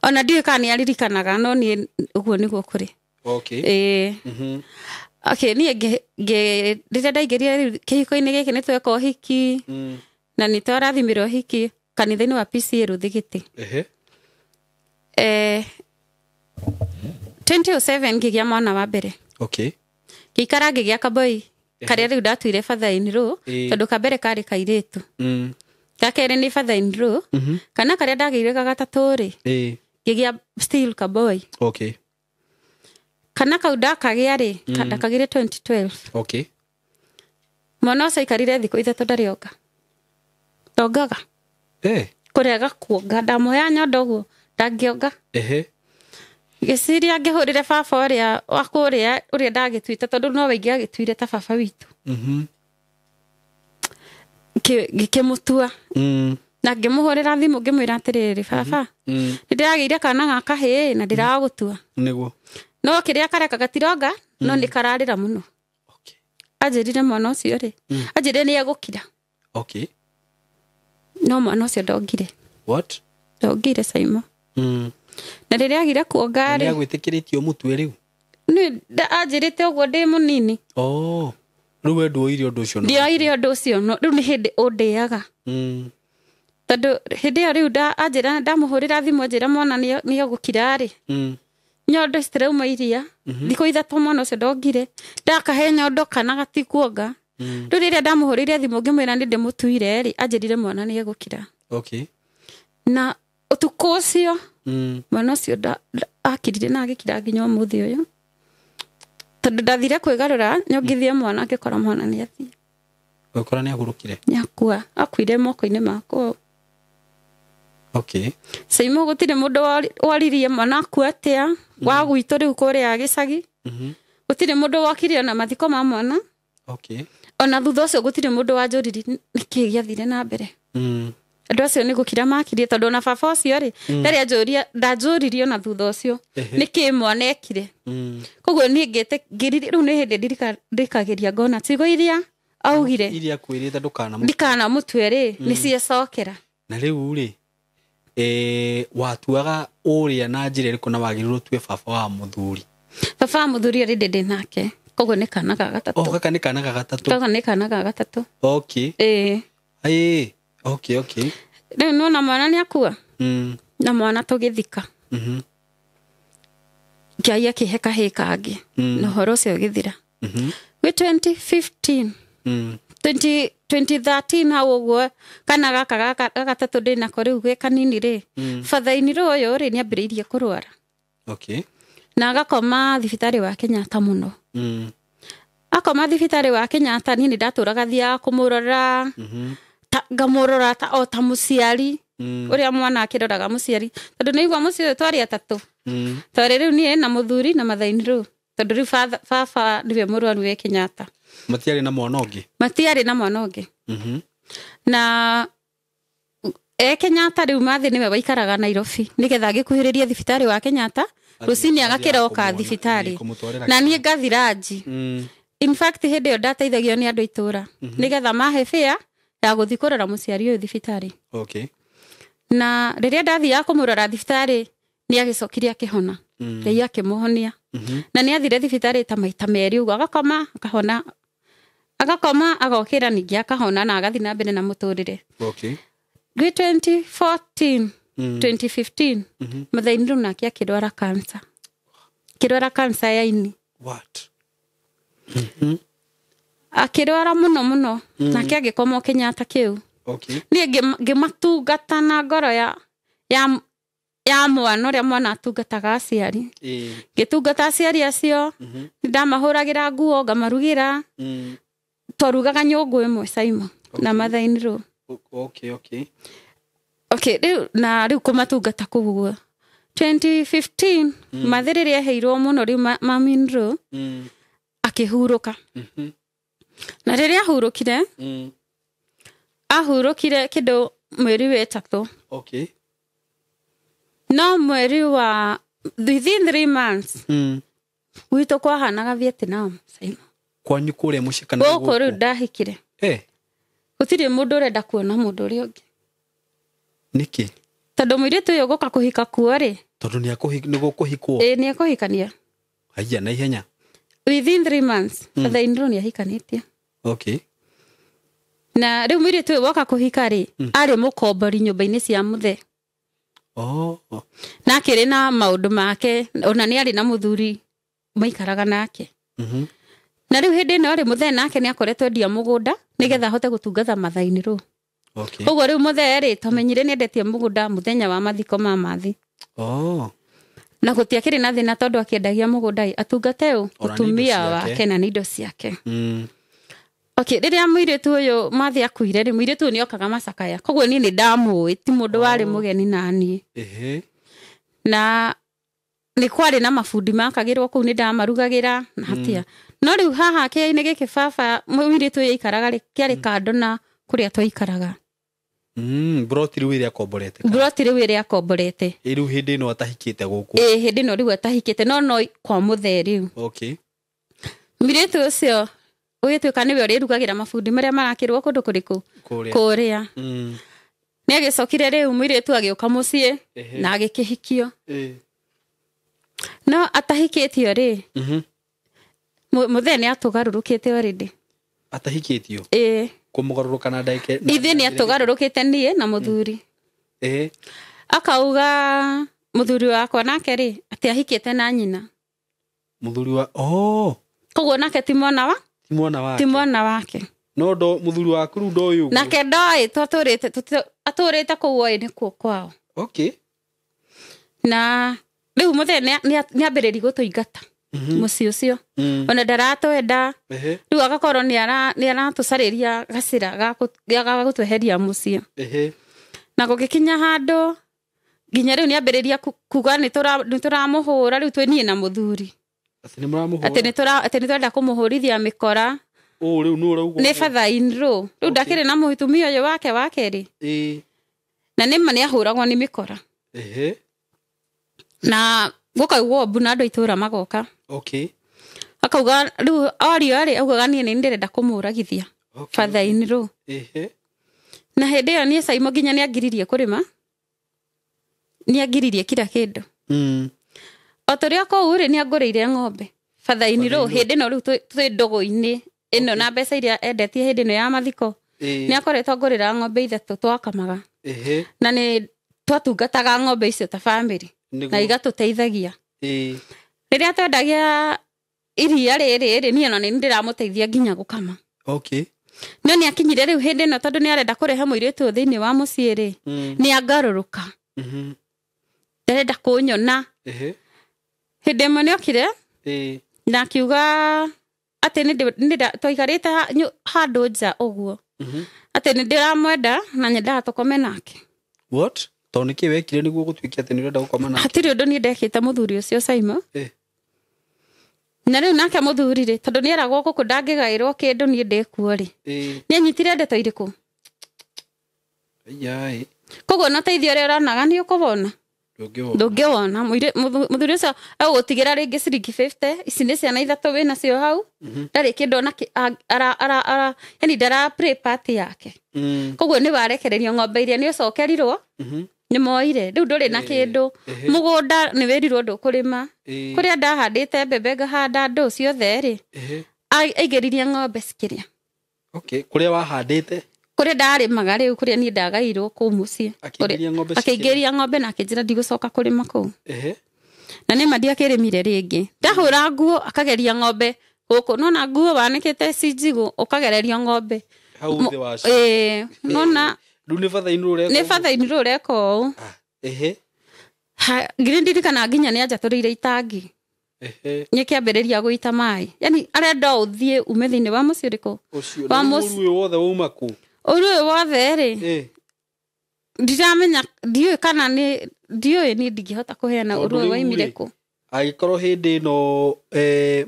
A: Ona ndiũĩ kana nĩ aririkanaga, no niĩ ũguo nĩguo kũrĩ.
B: Okay.
A: Ĩĩ. Okay, niĩ rĩrĩa ndaingĩrire rĩu kĩhiko-inĩ gĩkĩ nĩ tweka ũhiki, na nĩ twarathimirwo ũhiki kanitha-inĩ wa PCA Rũthigiti. 2007 ngĩgĩa mwana wa mbere.
B: Okay.
A: Ngĩikara ngĩgĩa kaboi karĩa rĩu ndatuire father in law, tondũ ka mbere karĩ kairĩtu. Ga kerĩ nĩ father in law. Kana karĩa ndagĩire ga gatatũ rĩ, ngĩgĩa still kaboi.
B: Okay.
A: Kana kau ndakagĩa rĩ, ndakagĩire 2012.
B: Okay.
A: Mwana ũcio aikarire thikũ 3 ndarĩ onga. Ndongaga. Kũrega kuonga, ndamũheaga nyondo ũguo, ndangĩonga. Ngĩciria ngĩhũrĩre baba ũrĩa wa kũrĩa ũrĩa ndagĩtuĩte tondũ nowe ingĩagĩtuire ta baba witũ. Ngĩkĩmũtua. Na ngĩmũhũrĩra thimũ ngĩmwĩra atĩrĩrĩ, baba, nĩndĩragĩire kana ga kahĩĩ na ndĩragũtua.
B: Nĩguo.
A: No kĩrĩa kareka gatironga, no nĩ kararĩra mũno.
B: Okay.
A: Anjĩrire mwana ũcio rĩ, anjĩrire nĩ egũkira.
B: Okay.
A: No mwana ũcio ndongire.
B: What?
A: Ndongire Saimo. Na rĩrĩa agire kuonga rĩ,
B: nĩ agwĩtĩkĩrĩtie ũmũtue rĩu?
A: Nĩ anjĩrĩte ũguo ndĩ mũnini.
B: Oh. Rĩu we ndwoire ũndũ ũcio?
A: Ndioire ũndũ ũcio, no rĩu nĩ hĩndĩ ũndĩaga. Tondũ hĩndĩ ĩyo rĩu anjĩra ndamũhũrĩra thimũ anjĩra mwana nĩ egũkira rĩ. Nyondo citirauma iria. Thikũ 3 mwana ũcio ndongire. Ndakahe nyondo kana gatikuonga. Rĩu rĩrĩa ndamũhũrĩire thimũ ngĩmwĩra nĩ ndĩmũtuire rĩ, anjĩrire mwana nĩ egũkira.
B: Okay.
A: Na ũtukũ ũcio mwana ũcio akirire na agĩkira nginya ũmũthĩ ũyũ. Tondũ ndathire kwĩgarũra nyongithie mwana ngĩkora mwana nĩ athiĩ.
B: Ũgĩkora nĩ ahurũkire?
A: Nĩ akua, akuire moko-inĩ makwa.
B: Okay.
A: Saimo gũtirĩ mũndũ waririe mwana akua atĩa wa gwitũ rĩu kũrĩa gĩcagi. Gũtirĩ mũndũ wokire ona mathiko ma mwana.
B: Okay.
A: Ona thutha ũcio gũtirĩ mũndũ wanjũririe nĩkĩĩ gĩathire na mbere. Andũ acio nĩ gũkira makirie tondũ ona baba ũcio rĩ, ndarĩ anjũria, ndanjũririe ona thutha ũcio nĩkĩĩ mwana ekire. Koguo niĩ ngĩte rĩu nĩ hĩndĩ ndirikagĩria ngona ciugo iria augire
B: iria kwĩrĩte
A: ndikanamũtue rĩ, nĩ ciecokera.
B: Na rĩu rĩ, watuaga ũrĩa na njĩra ĩrĩkũ na wagĩrĩirwo ũtue baba wa mũthuri?
A: Baba wa mũthuri arĩ ndĩ nake, koguo nĩ kana ga gatatũ.
B: Oh, gaka nĩ kana ga gatatũ.
A: Gaka nĩ kana ga gatatũ.
B: Okay. Ĩĩ. Okay, okay.
A: Rĩu nĩwona mwana nĩ akua? Na mwana tũgĩthika. Ngai akĩhe kahĩĩ kangĩ. Na ũhoro ũcio ũgĩthira. Gwĩ 2015, 2013 hau ũguo, kana gaka ga gatatũ ndĩ nako rĩu gwĩ kanini rĩ, batha-inĩ ũyũ rĩ nĩ ambĩrĩirie kũrwara.
B: Okay.
A: Na agakoma thibitarĩ wa Kenyatta mũno. Akoma thibitarĩ wa Kenyatta, niĩ nĩ ndatũraga thiaga kũmũrora. Ngamũrora ta o ta mũciari ũrĩa mwana akĩroraga mũciari tondũ nĩ igua mũciĩ ũyũ twarĩ atatũ. Twarĩ rĩu niĩ na mũthuri na mathaini rĩu tondũ rĩu baba nĩwe mũrwaru wĩ Kenyatta.
B: Matiarĩ na mwana ũngĩ?
A: Matiarĩ na mwana ũngĩ. Na Kenyatta rĩu mathĩ nĩwe waikaraga Nairobi nĩgetha agĩkuhĩrĩrie thibitarĩ wa Kenyatta, rũcinĩ agakĩroka thibitarĩ na niĩ ngathi ranji. In fact hĩndĩ ĩyo ndateithagio nĩ andũ itũra nĩgetha mahe fare ya gũthiĩ kũrora mũciari ũyũ thibitarĩ.
B: Okay.
A: Na rĩrĩa ndathiaga kũmũrora thibitarĩ nĩ agĩcokire akĩhona. Ngai akĩmũhonia. Na nĩ athire thibitarĩ ta maita merĩ ũguo, agakoma akahona, agakoma agokĩra ningĩ akahona na agathiĩ na mbere na mũtũrĩre.
B: Okay.
A: Gwĩ 2014, 2015, mũthaini rĩu nake akĩrwara cancer. Akĩrwara cancer ya ini.
B: What?
A: Akĩrwara mũno mũno, nake agĩkoma o Kenyatta kĩu.
B: Okay.
A: Niĩ ngĩmatungata na ngoro ya mwana ũrĩa mwana atungataga aciari. Ngĩtungata aciari acio, nĩndamahũragĩra nguo, ngamarugĩra. Twarugaga nyũngũ ĩmwe Saimo na mathaini rĩu.
B: Okay, okay.
A: Okay, rĩu na rĩu kũmatungata kũu ũguo. 2015 mathĩ rĩrĩa eheirwo mũno rĩu mami rĩu akĩhurũka. Na rĩrĩa ahurũkire, ahurũkire kĩndũ mweri wa 3.
B: Okay.
A: No mweri wa within 3 months gwitũ kwahanaga Vietnam Saimo.
B: Kwanyu kũrĩa mũciĩ kana
A: gũkũ rĩu ndahikire. Gũtirĩ mũndũ ũrenda kuona mũndũ ũrĩa ũngĩ.
B: Nĩkĩ?
A: Tondũ mũirĩtu ũyũ gũka kũhika kuo rĩ,
B: Tondũ nĩ gũkũhikwo.
A: Ĩĩ, nĩ ekũhikania.
B: Haiya, na ihenya.
A: Within 3 months, batha-inĩ rĩu nĩ ahikanĩtie.
B: Okay.
A: Na rĩu mũirĩtu ũyũ woka kũhika rĩ, arĩ mũkombori nyũmba-inĩ cia mũthee.
B: Oh.
A: Na akĩrĩ na maũndũ make, ona nĩ arĩ na mũthuri maikaraga nake. Na rĩu hĩndĩ ĩno rĩ, mũthee nake nĩ akoretwo endia mũgũnda nĩgetha ahote gũtungata mathaini rĩu.
B: Okay.
A: Ũguo rĩu mũthee rĩ, twamenyire nĩ endetie mũgũnda mũthenya wa mathiko ma mathi.
B: Oh.
A: Na gũtiakĩrĩ na thĩna tondũ akĩendagia mũgũnda ĩ atungate ũ
B: Ona nĩ indo
A: mũtumia
B: ciake.
A: wake na nĩ indo ciake.
B: Mm.
A: Okay, rĩrĩa mũirĩtu ũyũ mathi akuire rĩ, mũirĩtu ũyũ nĩokaga macakaya, koguo niĩ nĩ ndamũĩ, ti mũndũ warĩ mũgeni naniĩ.
B: Ehe.
A: Na nĩ kwarĩ na mabundi makagĩrwo kũu, nĩ ndamarugagĩra na hatia. No rĩu haha kĩainĩ gĩkĩ baba mũirĩtu ũyũ aikaraga rĩ, kĩarĩ kando na kũrĩa twaikaraga.
B: Mburoti rĩu ĩrĩa akomborete.
A: Mburoti rĩu ĩrĩa akomborete.
B: Ĩ rĩu hĩndĩ ĩno atahikĩte gũkũ.
A: Ĩ hĩndĩ ĩno rĩu atahikĩte, no no kwa mũthee rĩu.
B: Okay.
A: Mũirĩtu ũcio ũgĩtuĩka nĩwe ũrĩrugagĩra mabundi marĩa marakĩrwo kũndũ kũrĩkũ?
B: Kũrĩa.
A: Kũrĩa.
B: Mm.
A: Nĩ agĩcokire rĩu mũirĩtu agĩũka mũciĩ
B: Ehe.
A: na agĩkĩhikio.
B: Ĩ.
A: No atahikĩtio rĩ,
B: Mhm.
A: mũthee nĩ atũgarũrũkĩte already.
B: Atahikĩtio.
A: Ĩ.
B: Kũmũgarũrũka na ndagĩka.
A: Ithuĩ nĩ atũgarũrũkĩte niĩ na mũthuri.
B: Ehe.
A: Akauga mũthuri wakwa nake rĩ, atĩ ahikĩte na nyina.
B: Mũthuri wa oh,
A: Koguo nake ti mwana wa?
B: Ti mwana wake.
A: Ti mwana wake.
B: No ndo mũthuri waku rĩu ndoĩ ũguo.
A: Nake ndoĩ, twatũrĩte atũrĩte kũu oĩ nĩkuo kwao.
B: Okay.
A: Na rĩu mũthee nĩ ambĩrĩria gũtũingata mũciĩ ũcio.
B: Mm.
A: Ona ndaratwenda.
B: Ehe.
A: Rĩu agakorwo nĩ aratũcarĩria gacĩra ga gũtweheria mũciĩ.
B: Ehe.
A: Na gũgĩkinya handũ nginya rĩu nĩ ambĩrĩria kuga nĩ tũramũhũra rĩu twĩ niĩ na mũthuri.
B: Atĩ nĩ mũramũhũra.
A: Atĩ nĩ tũrenda kũmũhũrithia mĩkora.
B: Ũ rĩu nũ ũrauga?
A: Nĩ father in law. Rĩu ndakĩrĩ na mũtumia ũyũ wake wa kerĩ.
B: Ĩ.
A: Na nĩma nĩ ahũragwo nĩ mĩkora.
B: Ehe.
A: Na gũkaugwo mbu na andũ a itũũra magoka.
B: Okay.
A: Akauga rĩu orio rĩ, augaga niĩ nĩ ndĩrenda kũmũragithia.
B: Okay.
A: Father in law.
B: Ehe.
A: Na hĩndĩ ĩyo niĩ Saimo nginya nĩ angiririe kũrĩma. Nĩ angiririe kila kĩndũ.
B: Mm.
A: O tũrĩ o kũu rĩ, nĩ angũrĩire ng'ombe. Father in law hĩndĩ ĩno rĩu twĩ ndũgũ-inĩ ĩno na mbeca iria endetie hĩndĩ ĩno ya mathiko.
B: Ĩ.
A: Nĩ akoretwo angũrĩra ng'ombe ithatũ twakamaga.
B: Ehe.
A: Na nĩ twatungataga ng'ombe icio ta family.
B: Nĩguo.
A: Na igatũteithagia.
B: Ĩ.
A: Rĩrĩa twendagia iria rĩrĩ rĩ, niĩ ona nĩ ndĩramũteithia nginya gũkama.
B: Okay.
A: No nĩ akinyire rĩu hĩndĩ ĩno tondũ nĩ arenda kũrehe mũirĩtu ũyũ thĩinĩ wa mũciĩ rĩ,
B: Mm.
A: nĩ angarũrũka.
B: Mhm.
A: Ndarenda kũnyona.
B: Ehe.
A: Hĩndĩ ĩmwe nĩ okire
B: Ĩ.
A: na akiuga atĩ twaikarĩte handũ nja ũguo.
B: Mhm.
A: Atĩ nĩ ndĩramwenda na nyendaga tũkome nake.
B: What? Tondũ nĩkĩ wekire nĩguo gũtuĩke atĩ nĩ ũrenda gũkoma nake?
A: Hatirĩ ũndũ niĩ ndekĩte mũthuri ũcio Saimo.
B: Ĩ.
A: Na rĩu nake mũthuri rĩ, tondũ nĩeragwo gũkũ ndangĩgaĩrwo kĩndũ niĩ ndĩkuo rĩ.
B: Ĩ.
A: Nĩ anyitire ndeto irĩkũ?
B: Ai.
A: Koguo na ũteithio ũrĩa ũronaga nĩ ũkũwona.
B: Ndũngĩwona.
A: Ndũngĩwona. Mũthuri ũcio egũgũtigĩra rĩngĩ ciringi 50, ici nĩ ciana ithatũ wĩnacio hau. Ndarĩ kĩndũ ona yani ndara play part yake.
B: Mm.
A: Koguo nĩ warekererio ng'ombe iria nĩ ũcokerirwo,
B: Mhm.
A: nĩ moire. Rĩu ndũrĩ na kĩndũ.
B: Ehe.
A: Mũgũnda nĩ wĩrirwo ndũkũrĩma.
B: Ĩ.
A: Kũrĩa ndahandĩte mbembe ngahanda ndũ ciothe rĩ,
B: Ehe.
A: aingĩririe ng'ombe cikĩrĩa.
B: Okay. Kũrĩa wahandĩte?
A: Kũrĩa ndarĩmaga rĩu, kũrĩa niĩ ndagairwo kũu mũciĩ.
B: Akĩingĩria ng'ombe cikĩrĩa?
A: Akĩingĩria ng'ombe na akĩnjĩra ndigũcoka kũrĩma kũu.
B: Ehe.
A: Na nĩma ndiakĩrĩmire rĩngĩ. Ndahũra nguo akageria ng'ombe gũkũ. Nona nguo wanĩkĩte ci njigũ ũkagereria ng'ombe.
B: Hau thĩ wacio.
A: Ĩĩ, nona
B: Rĩu nĩ father in law ũreka
A: nĩ
B: ũguo?
A: father in law ũreka ũũ.
B: Ah, Ehe.
A: Nginya ndirikana nginya nĩ anjatũrĩire itangi.
B: Ehe.
A: Nĩ kĩambĩrĩria gũita maĩ. Yani arenda ũthiĩ ume thĩinĩ wa mũciĩ ũrĩkũ?
B: Ũcio.
A: Wa
B: Na rĩu
A: mũciĩ.
B: ũru ũyũ wothe wauma kũ?
A: Ũru ũyũ wothe rĩ,
B: Ĩ.
A: ndiramenya, ndiũĩ kana nĩ ndiũĩ niĩ ndingĩhota kũheana
B: Tondũ
A: ũru ũyũ
B: rĩu
A: waimire
B: rĩ,
A: kũ.
B: Angĩkorwo hĩndĩ ĩno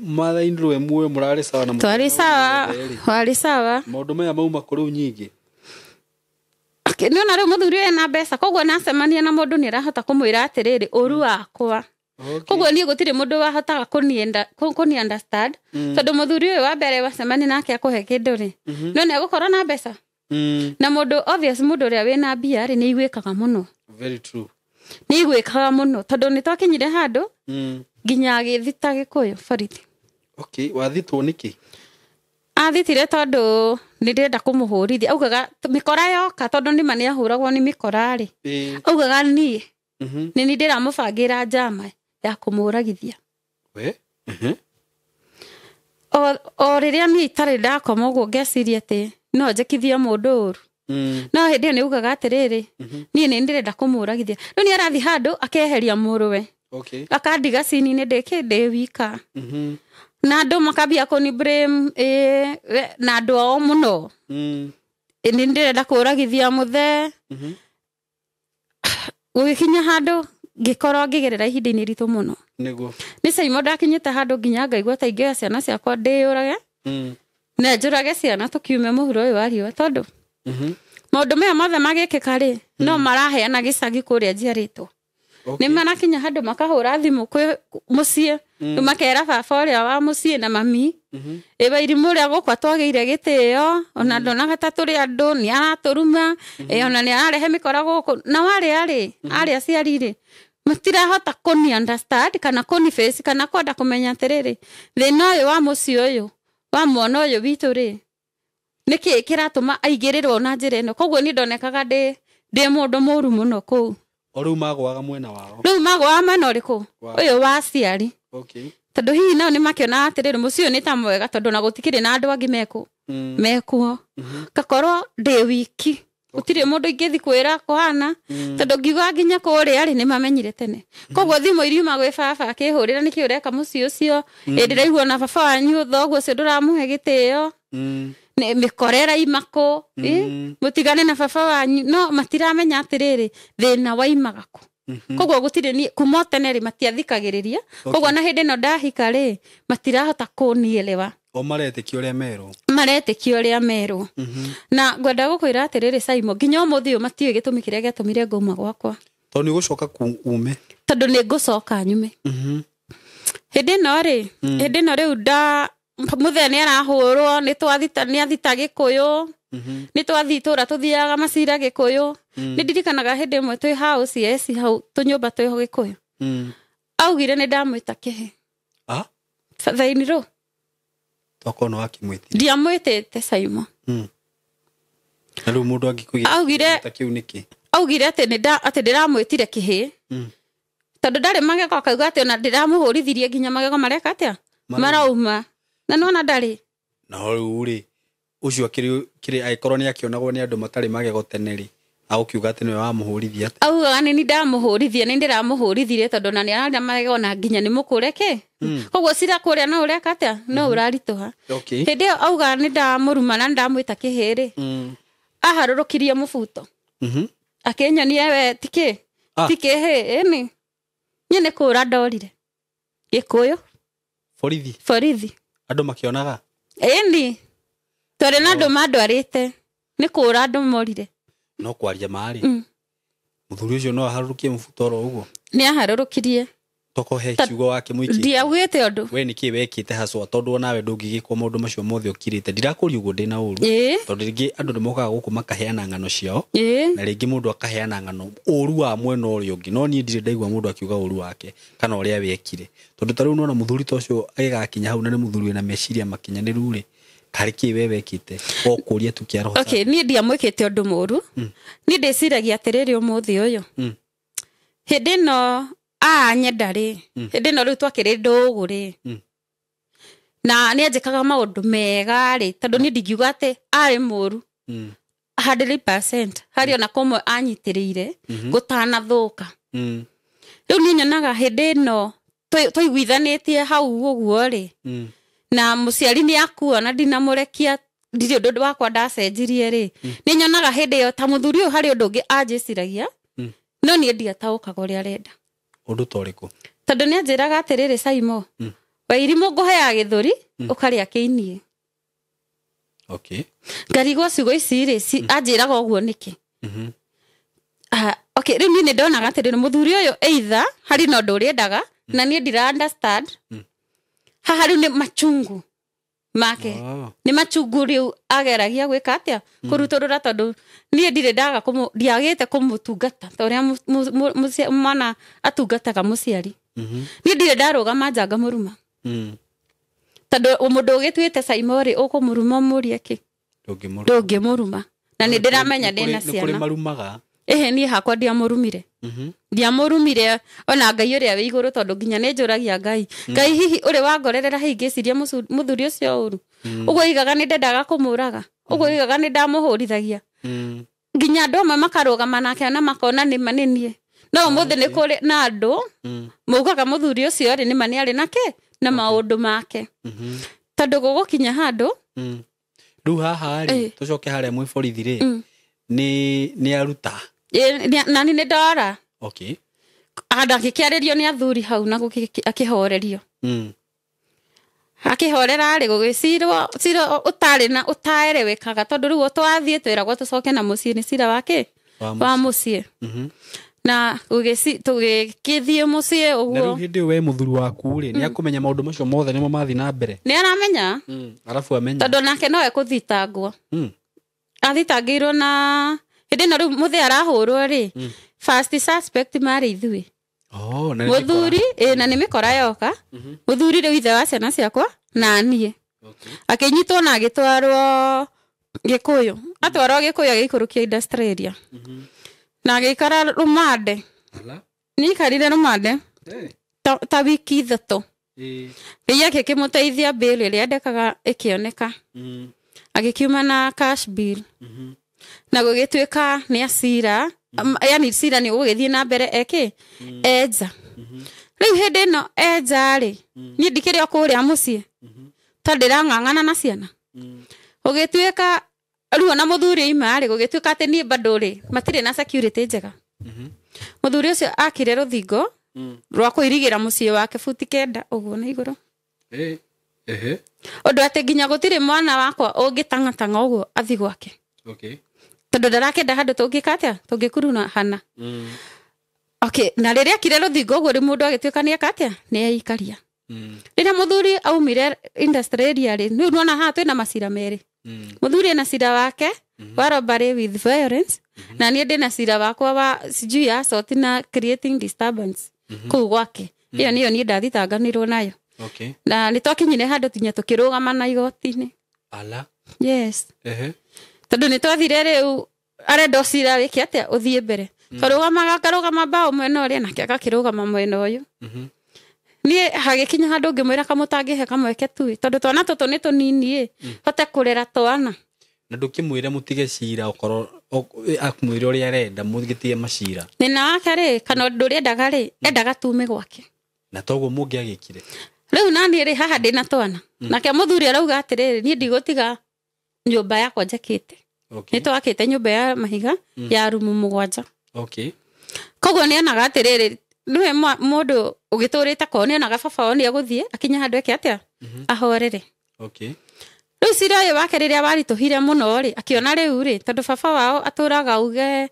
B: mother in law muoyo mũrarĩ sawa na
A: Twarĩ sawa,
B: mũtũrĩre rĩ,
A: warĩ sawa.
B: maũndũ maya mauma kũ rĩu nyingĩ?
A: Nĩona rĩu mũthuri ũyũ ena mbeca, koguo nacemania na mũndũ nĩ arahota kũmwĩra atĩrĩrĩ, ũru wakwa.
B: Okay.
A: Koguo niĩ gũtirĩ mũndũ wahotaga kũni understand.
B: Mm.
A: Tondũ mũthuri ũyũ wa mbere wacemania nake akũhe kĩndũ rĩ,
B: Mhm.
A: no nĩ egũkorwo na mbeca.
B: Mm.
A: Na mũndũ obvious mũndũ ũrĩa wĩna mbia rĩ, nĩ aiguĩkaga mũno.
B: Very true.
A: Nĩ aiguĩkaga mũno tondũ nĩ twakinyire handũ
B: Mm.
A: nginya agĩthita Gĩkũyũ borithi.
B: Okay, wathitwo nĩkĩ?
A: Athitire tondũ nĩ ndĩrenda kũmũhũrithia. Augaga mĩkora yoka tondũ nĩma nĩ ahũragwo nĩ mĩkora rĩ.
B: Ĩ.
A: Augaga niĩ
B: Mhm.
A: nĩ niĩ ndĩramũbangĩra njama ya kũmũragithia.
B: We? Mhm.
A: O rĩrĩa niĩ itarĩ ndakoma ũguo ngeciria atĩ no njĩkithie mũndũ ũru.
B: Mm.
A: No hĩndĩ ĩyo nĩ augaga atĩrĩrĩ,
B: Mhm.
A: niĩ nĩ ndĩrenda kũmũragithia. Rĩu nĩ arathiĩ handũ akeheria mũrũwe.
B: Okay.
A: Akandiga cini-inĩ ndĩkĩ ndĩ wika.
B: Mhm.
A: Na andũ makambia kũni blame na andũ ao mũno.
B: Mm.
A: Nĩ ndĩrenda kũragithia mũthee.
B: Mhm.
A: Gũgĩkinya handũ ngĩkorwo ngĩgerera ihinda-inĩ ritũ mũno.
B: Nĩguo.
A: Nĩ Saimo ndakinyĩte handũ nginya ngaigua ta ingĩoya ciana ciakwa ndĩyũrage
B: Mm.
A: na njũrage ciana tũkiume mũhuro ũyũ wa riũa tondũ
B: Mhm.
A: maũndũ maya mothe magĩkĩka rĩ no maraheana gĩcagi kũrĩa njiarĩtwo.
B: Okay.
A: Nĩ marakinya handũ makahũra thimũ kwĩ mũciĩ makera baba ũrĩa wa mũciĩ na mami.
B: Mhm.
A: Ĩ Wairimũ ũrĩa gũkwa twagĩire gĩtĩo ona ndonaga ta tũrĩ andũ nĩ aratũruma ĩ ona nĩ ararehe mĩkora gũkũ na warĩa rĩ arĩa aciari rĩ matirahota kũni understand kana kũni face kana kwenda kũmenya atĩrĩrĩ thĩna ũyũ wa mũciĩ ũyũ wa mwana ũyũ witũ rĩ nĩkĩ kĩratũma aigĩrĩrwo na njĩra ĩno. Koguo niĩ ndonekaga ndĩ mũndũ mũru mũno kũu.
B: O rĩu magũaga mwena wao.
A: Rĩu magũaga mwena ũrĩkũ?
B: Wao.
A: Ũyũ wa aciari.
B: Okay.
A: Tondũ hihi nao nĩ makĩonaga atĩrĩrĩ mũciĩ ũyũ nĩ ta mwega tondũ ona gũtikĩrĩ na andũ angĩ mekũ
B: Mm.
A: mekuo.
B: Mhm.
A: Ngakorwo ndĩ wiki gũtirĩ mũndũ ingĩthi kwĩra kũhana
B: Mm.
A: tondũ ngiuga nginya kũrĩa rĩ nĩ mamenyire tene. Koguo thimũ iriuma gwĩ baba akĩhũrĩra nĩkĩ ũreka mũciĩ ũcio ĩ ndĩraigua ona baba wanyu thoguo ũcio ndũramũhe gĩtĩo
B: Mm.
A: nĩ mĩkora ĩraima kũ
B: Mm.
A: mũtigane na baba wanyu no matiramenya atĩrĩrĩ thĩna waimaga kũ.
B: Mhm.
A: Koguo gũtirĩ niĩ kuma o tene rĩ matiathikagĩrĩria. Koguo na hĩndĩ ĩno ndahika rĩ matirahota kũnielewa.
B: O maretĩkia ũrĩa merwo.
A: Maretĩkia ũrĩa merwo.
B: Mhm.
A: Na ngwenda gũkwĩra atĩrĩrĩ Saimo nginya ũmũthĩ ũyũ matiũĩ gĩtũmi kĩrĩa gĩatũmire ngauma gwakwa.
B: Tondũ nĩ ũgũcoka ume.
A: Tondũ nĩ ngũcoka nyume.
B: Mhm.
A: Hĩndĩ ĩno rĩ hĩndĩ ĩno rĩu nda mũthee nĩ arahũrwo nĩ twathita nĩ athita Gĩkũyũ.
B: Mhm.
A: Nĩ twathiĩ itũra tũthiaga macira Gĩkũyũ. Nĩ ndirikanaga hĩndĩ ĩmwe twĩ house yes hau tũnyũmba twĩho Gĩkũyũ.
B: Mm.
A: Augire nĩ ndamwĩta kĩhĩ.
B: Ah?
A: Thaini rũ
B: Tokorwo nĩ wakĩmwĩtire.
A: ndiamwĩtĩte Saimo.
B: Mm. Na rĩu mũndũ angĩkũgĩa
A: Augire-
B: ta kĩu nĩkĩ?
A: Augire atĩ nĩ nda atĩ ndĩramwĩtire kĩhĩ.
B: Mm.
A: Tondũ ndarĩ magego akauga atĩ ona ndĩramũhũrithirie nginya magego mareka atĩa? Marauma. Na nĩwona ndarĩ.
B: Na rĩu rĩ ũcio akĩrĩ kĩrĩ angĩkorwo nĩ akĩonagwo nĩ andũ matarĩ magego tene rĩ agũkiuga atĩ nĩwe wamũhũrithia atĩa?
A: Augaga nĩ ni ndamũhũrithia nĩ ndĩramũhũrithirie tondũ ona nĩ ararĩa magego na nginya nĩ mũkũre kĩ. Koguo cira kũrĩa no ũreka atĩa? No ũraritũha.
B: Okay.
A: Hĩndĩ ĩyo auga nĩ ndamũruma na nĩ ndamwĩta kĩhĩ rĩ
B: Mm.
A: aharũrũkirie mũbuto.
B: Mhm.
A: Akĩnyonia we ti kĩ?
B: Ah.
A: Ti kĩhĩ ĩni. Niĩ nĩ kũra ndorire. Gĩkũyũ.
B: Borithi.
A: Borithi.
B: Andũ makĩonaga?
A: Ĩni. Twarĩ na andũ mandwarĩte. Nĩ kũra andũ morire.
B: No kwaria marĩ.
A: Mm.
B: Mũthuri ũcio no aharũrũkie mũbuto oro ũguo.
A: Nĩ aharũrũkirie.
B: Toko he kiugo wakĩmũikĩtie.
A: Ndiaugĩte ũndũ.
B: We nĩkĩ wekĩte haswa tondũ onawe ndũngĩgĩkwo maũndũ macio mothe ũkirĩte. Ndirakũria ũguo ndĩna ũru.
A: Ĩĩ.
B: Tondũ rĩngĩ andũ nĩmokaga gũkũ makaheana ng'ano ciao.
A: Ĩĩ.
B: Na rĩngĩ mũndũ akaheana ng'ano ũru wa mwena ũrĩa ũngĩ no niĩ ndirĩ ndaigua mũndũ akiuga ũru wake kana ũrĩa wekire. Tondũ ta rĩu nĩwona mũthuri ta ũcio agĩgakinya hau na nĩ mũthuri wĩna meciria makinyanĩru rĩ karĩ kĩ we wekĩte o kũria tu kĩa roho.
A: Okay, niĩ ndiamwĩkĩte ũndũ mũru. Niĩ ndĩciragia atĩrĩrĩ ũmũthĩ ũyũ.
B: Mm.
A: Hĩndĩ ĩno anyenda rĩ hĩndĩ ĩno rĩu twakĩrĩ ndũgũ rĩ
B: Mm.
A: na nĩ anjĩkaga maũndũ mega rĩ tondũ niĩ ndingiuga atĩ arĩ mũru
B: Mm.
A: 100% harĩ ona kũmwe anyitĩrĩire gũtanathũka.
B: Mm.
A: Rĩu niĩ nyonaga hĩndĩ ĩno twaiguithanĩtie hau ũguo rĩ
B: Mm.
A: na mũciari nĩ akua na ndinamũrekia ndirĩ ũndũ wakwa ndacenjirie rĩ nĩ nyonaga hĩndĩ ĩyo ta mũthuri ũyũ harĩ ũndũ ũngĩ anjĩciragia
B: Mm.
A: no niĩ ndiataũkaga ũrĩa arenda.
B: Ũndũ ta ũrĩkũ?
A: Tondũ nĩ anjĩraga atĩrĩrĩ Saimo
B: Mm.
A: Wairimũ ngũheaga gĩthũri ũkarĩa kĩiniĩ.
B: Okay.
A: Ngarigwo ciugo ici rĩ anjĩraga ũguo nĩkĩ?
B: Mhm.
A: Ah, okay, rĩu niĩ nĩ ndonaga atĩrĩrĩ mũthuri ũyũ either harĩ na ũndũ ũrĩa endaga na niĩ ndira understand.
B: Mm.
A: Haha rĩu nĩ machungu make.
B: Ah.
A: Nĩ machungu rĩu ageragia gwĩka atĩa kũrutũrũra tondũ niĩ ndirĩ ndaga ndiagĩte kũmũtungata ta ũrĩa mwana atungataga mũciari.
B: Mhm.
A: Niĩ ndirĩ ndarũgama nja ngamũruma.
B: Mm.
A: Tondũ mũndũ ũgĩtuĩte Saimo rĩ ũkũmũruma ũmũrie kĩ?
B: Ndũngĩmũruma.
A: Ndũngĩmũruma. Na nĩ ndĩramenya ndĩna
B: Nĩ kũrĩ
A: ciana.
B: marumaga.
A: Ĩhĩ niĩ hakwa ndiamũrumire.
B: Mhm.
A: Ndiamũrumire ona Ngai ũrĩa wĩ igũrũ tondũ nginya nĩ njũragia Ngai. Ngai hihi ũrĩ wangorerera hihi ngĩciria mũthuri ũcio ũru. Ũguo oigaga nĩ ndendaga kũmũraga. Ũguo oigaga nĩ ndamũhũrithagia.
B: Mm.
A: Nginya andũ amwe makarũgama nake na makona nĩ ma nĩ niĩ. No ũmũthĩ nĩ kũrĩ na andũ maugaga mũthuri ũcio rĩ nĩma nĩ arĩ nake na maũndũ make. Tondũ gũgũkinya handũ
B: Rĩu haha rĩ, tũcoke harĩa mwĩ borithi rĩ, nĩ aruta.
A: Nani nĩ ndora.
B: Okay.
A: Handũ akĩarĩrio nĩ athuri hau na akĩhorerio. Akĩhorera rĩ gũgĩcirwo cira ũtarĩ na ũtaerewekaga tondũ rĩu twathiĩ twĩragwo tũcoke na mũciĩ nĩ cira wake wa mũciĩ. Na tũgĩkĩthiĩ mũciĩ ũguo.
B: Na rĩu hĩndĩ ĩyo we mũthuri waku rĩ, nĩ akũmenya maũndũ macio mothe nĩmo mathiĩ na mbere.
A: Nĩ aramenya.
B: Arabu amenya.
A: Tondũ nake no ekũthitangwo. Athitangĩirwo na hĩndĩ ĩno rĩu mũthee arahũrwo rĩ, first suspect marĩ ithuĩ. Mũthuri na nĩ mĩkora yoka. Mũthuri rĩu ithe wa ciana ciakwa na niĩ. Akĩnyitwo na agĩtwarwo Gĩkũyũ. Atwarwo Gĩkũyũ agĩikũrũkio industrial area. Na agĩikara rũmande. Nĩaikarire rũmande ta wiki 3. Ngai akĩmũteithia bail ĩrĩa endekaga ĩkĩoneka. Agĩkiuma na cash bill. Na gũgĩtuĩka nĩ acira, yani cira nĩ ũgũgĩthiĩ na mbere eke enja. Rĩu hĩndĩ ĩno enja rĩ, niĩ ndikĩrĩ o kũrĩa mũciĩ tondũ ndĩrang'ang'ana na ciana. Gũgĩtuĩka rĩu ona mũthuri aima rĩ, gũgĩtuĩka atĩ niĩ bado rĩ matirĩ na security njega. Mũthuri ũcio akire rũthingo rwa kũirigĩra mũciĩ wake buti 9 ũguo na igũrũ. Ũndũ atĩ nginya gũtirĩ mwana wakwa ũngĩtang'atang'a ũguo athiĩ gwake. Tondũ ndarakĩenda handũ tũngĩka atĩa, tũngĩkuruna hana. Okay, na rĩrĩa akire rũthingo ũguo rĩ, mũndũ agĩtuĩka nĩ eka atĩa, nĩ eikaria. Rĩrĩa mũthuri aumire industrial area rĩ, rĩu nĩwona haha twĩna macira merĩ. Mũthuri ena cira wake wa robbery with violence, na niĩ ndĩna cira wakwa wa sijui assault na creating disturbance kũu gwake. Ĩyo nĩyo niĩ ndathitanganĩrwo nayo. Na nĩ twakinyire handũ nginya tũkĩrũgama na igoti-inĩ. Yes. Tondũ nĩ twathire rĩu arenda cira wĩke atĩa ũthiĩ mbere. Twarũgamaga akarũgama mbaũ mwena ũrĩa nake agakĩrũgama mwena ũyũ. Niĩ hagĩkinya handũ ngĩmwĩra kamũtangĩhe kamweke tu, tondũ twana tũtũ nĩ tũnini ĩ, hote kũrera twana.
B: Na ndũkĩmwĩre mũtige cira okorwo akumwĩre ũrĩa arenda mũgĩtige macira.
A: Thĩna wake rĩ, kana ũndũ ũrĩa endaga rĩ, endaga tume gwake.
B: Na toguo mũngĩagĩkire.
A: Rĩu naniĩ rĩ haha ndĩna twana. Nake mũthuri arauga atĩrĩrĩ, niĩ ndigũtiga nyũmba yakwa njakĩte. Nĩ twakĩte nyũmba ya mahiga ya rumu 7. Koguo nĩ onaga atĩrĩrĩ, nĩwe mũndũ ũgĩtũrĩte kwao nĩ onaga baba wao nĩ egũthiĩ akinya handũ eke atĩa, ahorere. Rĩu cira ũyũ wake rĩrĩa waritũhire mũno rĩ, akĩona rĩu rĩ, tondũ baba wao atũraga uge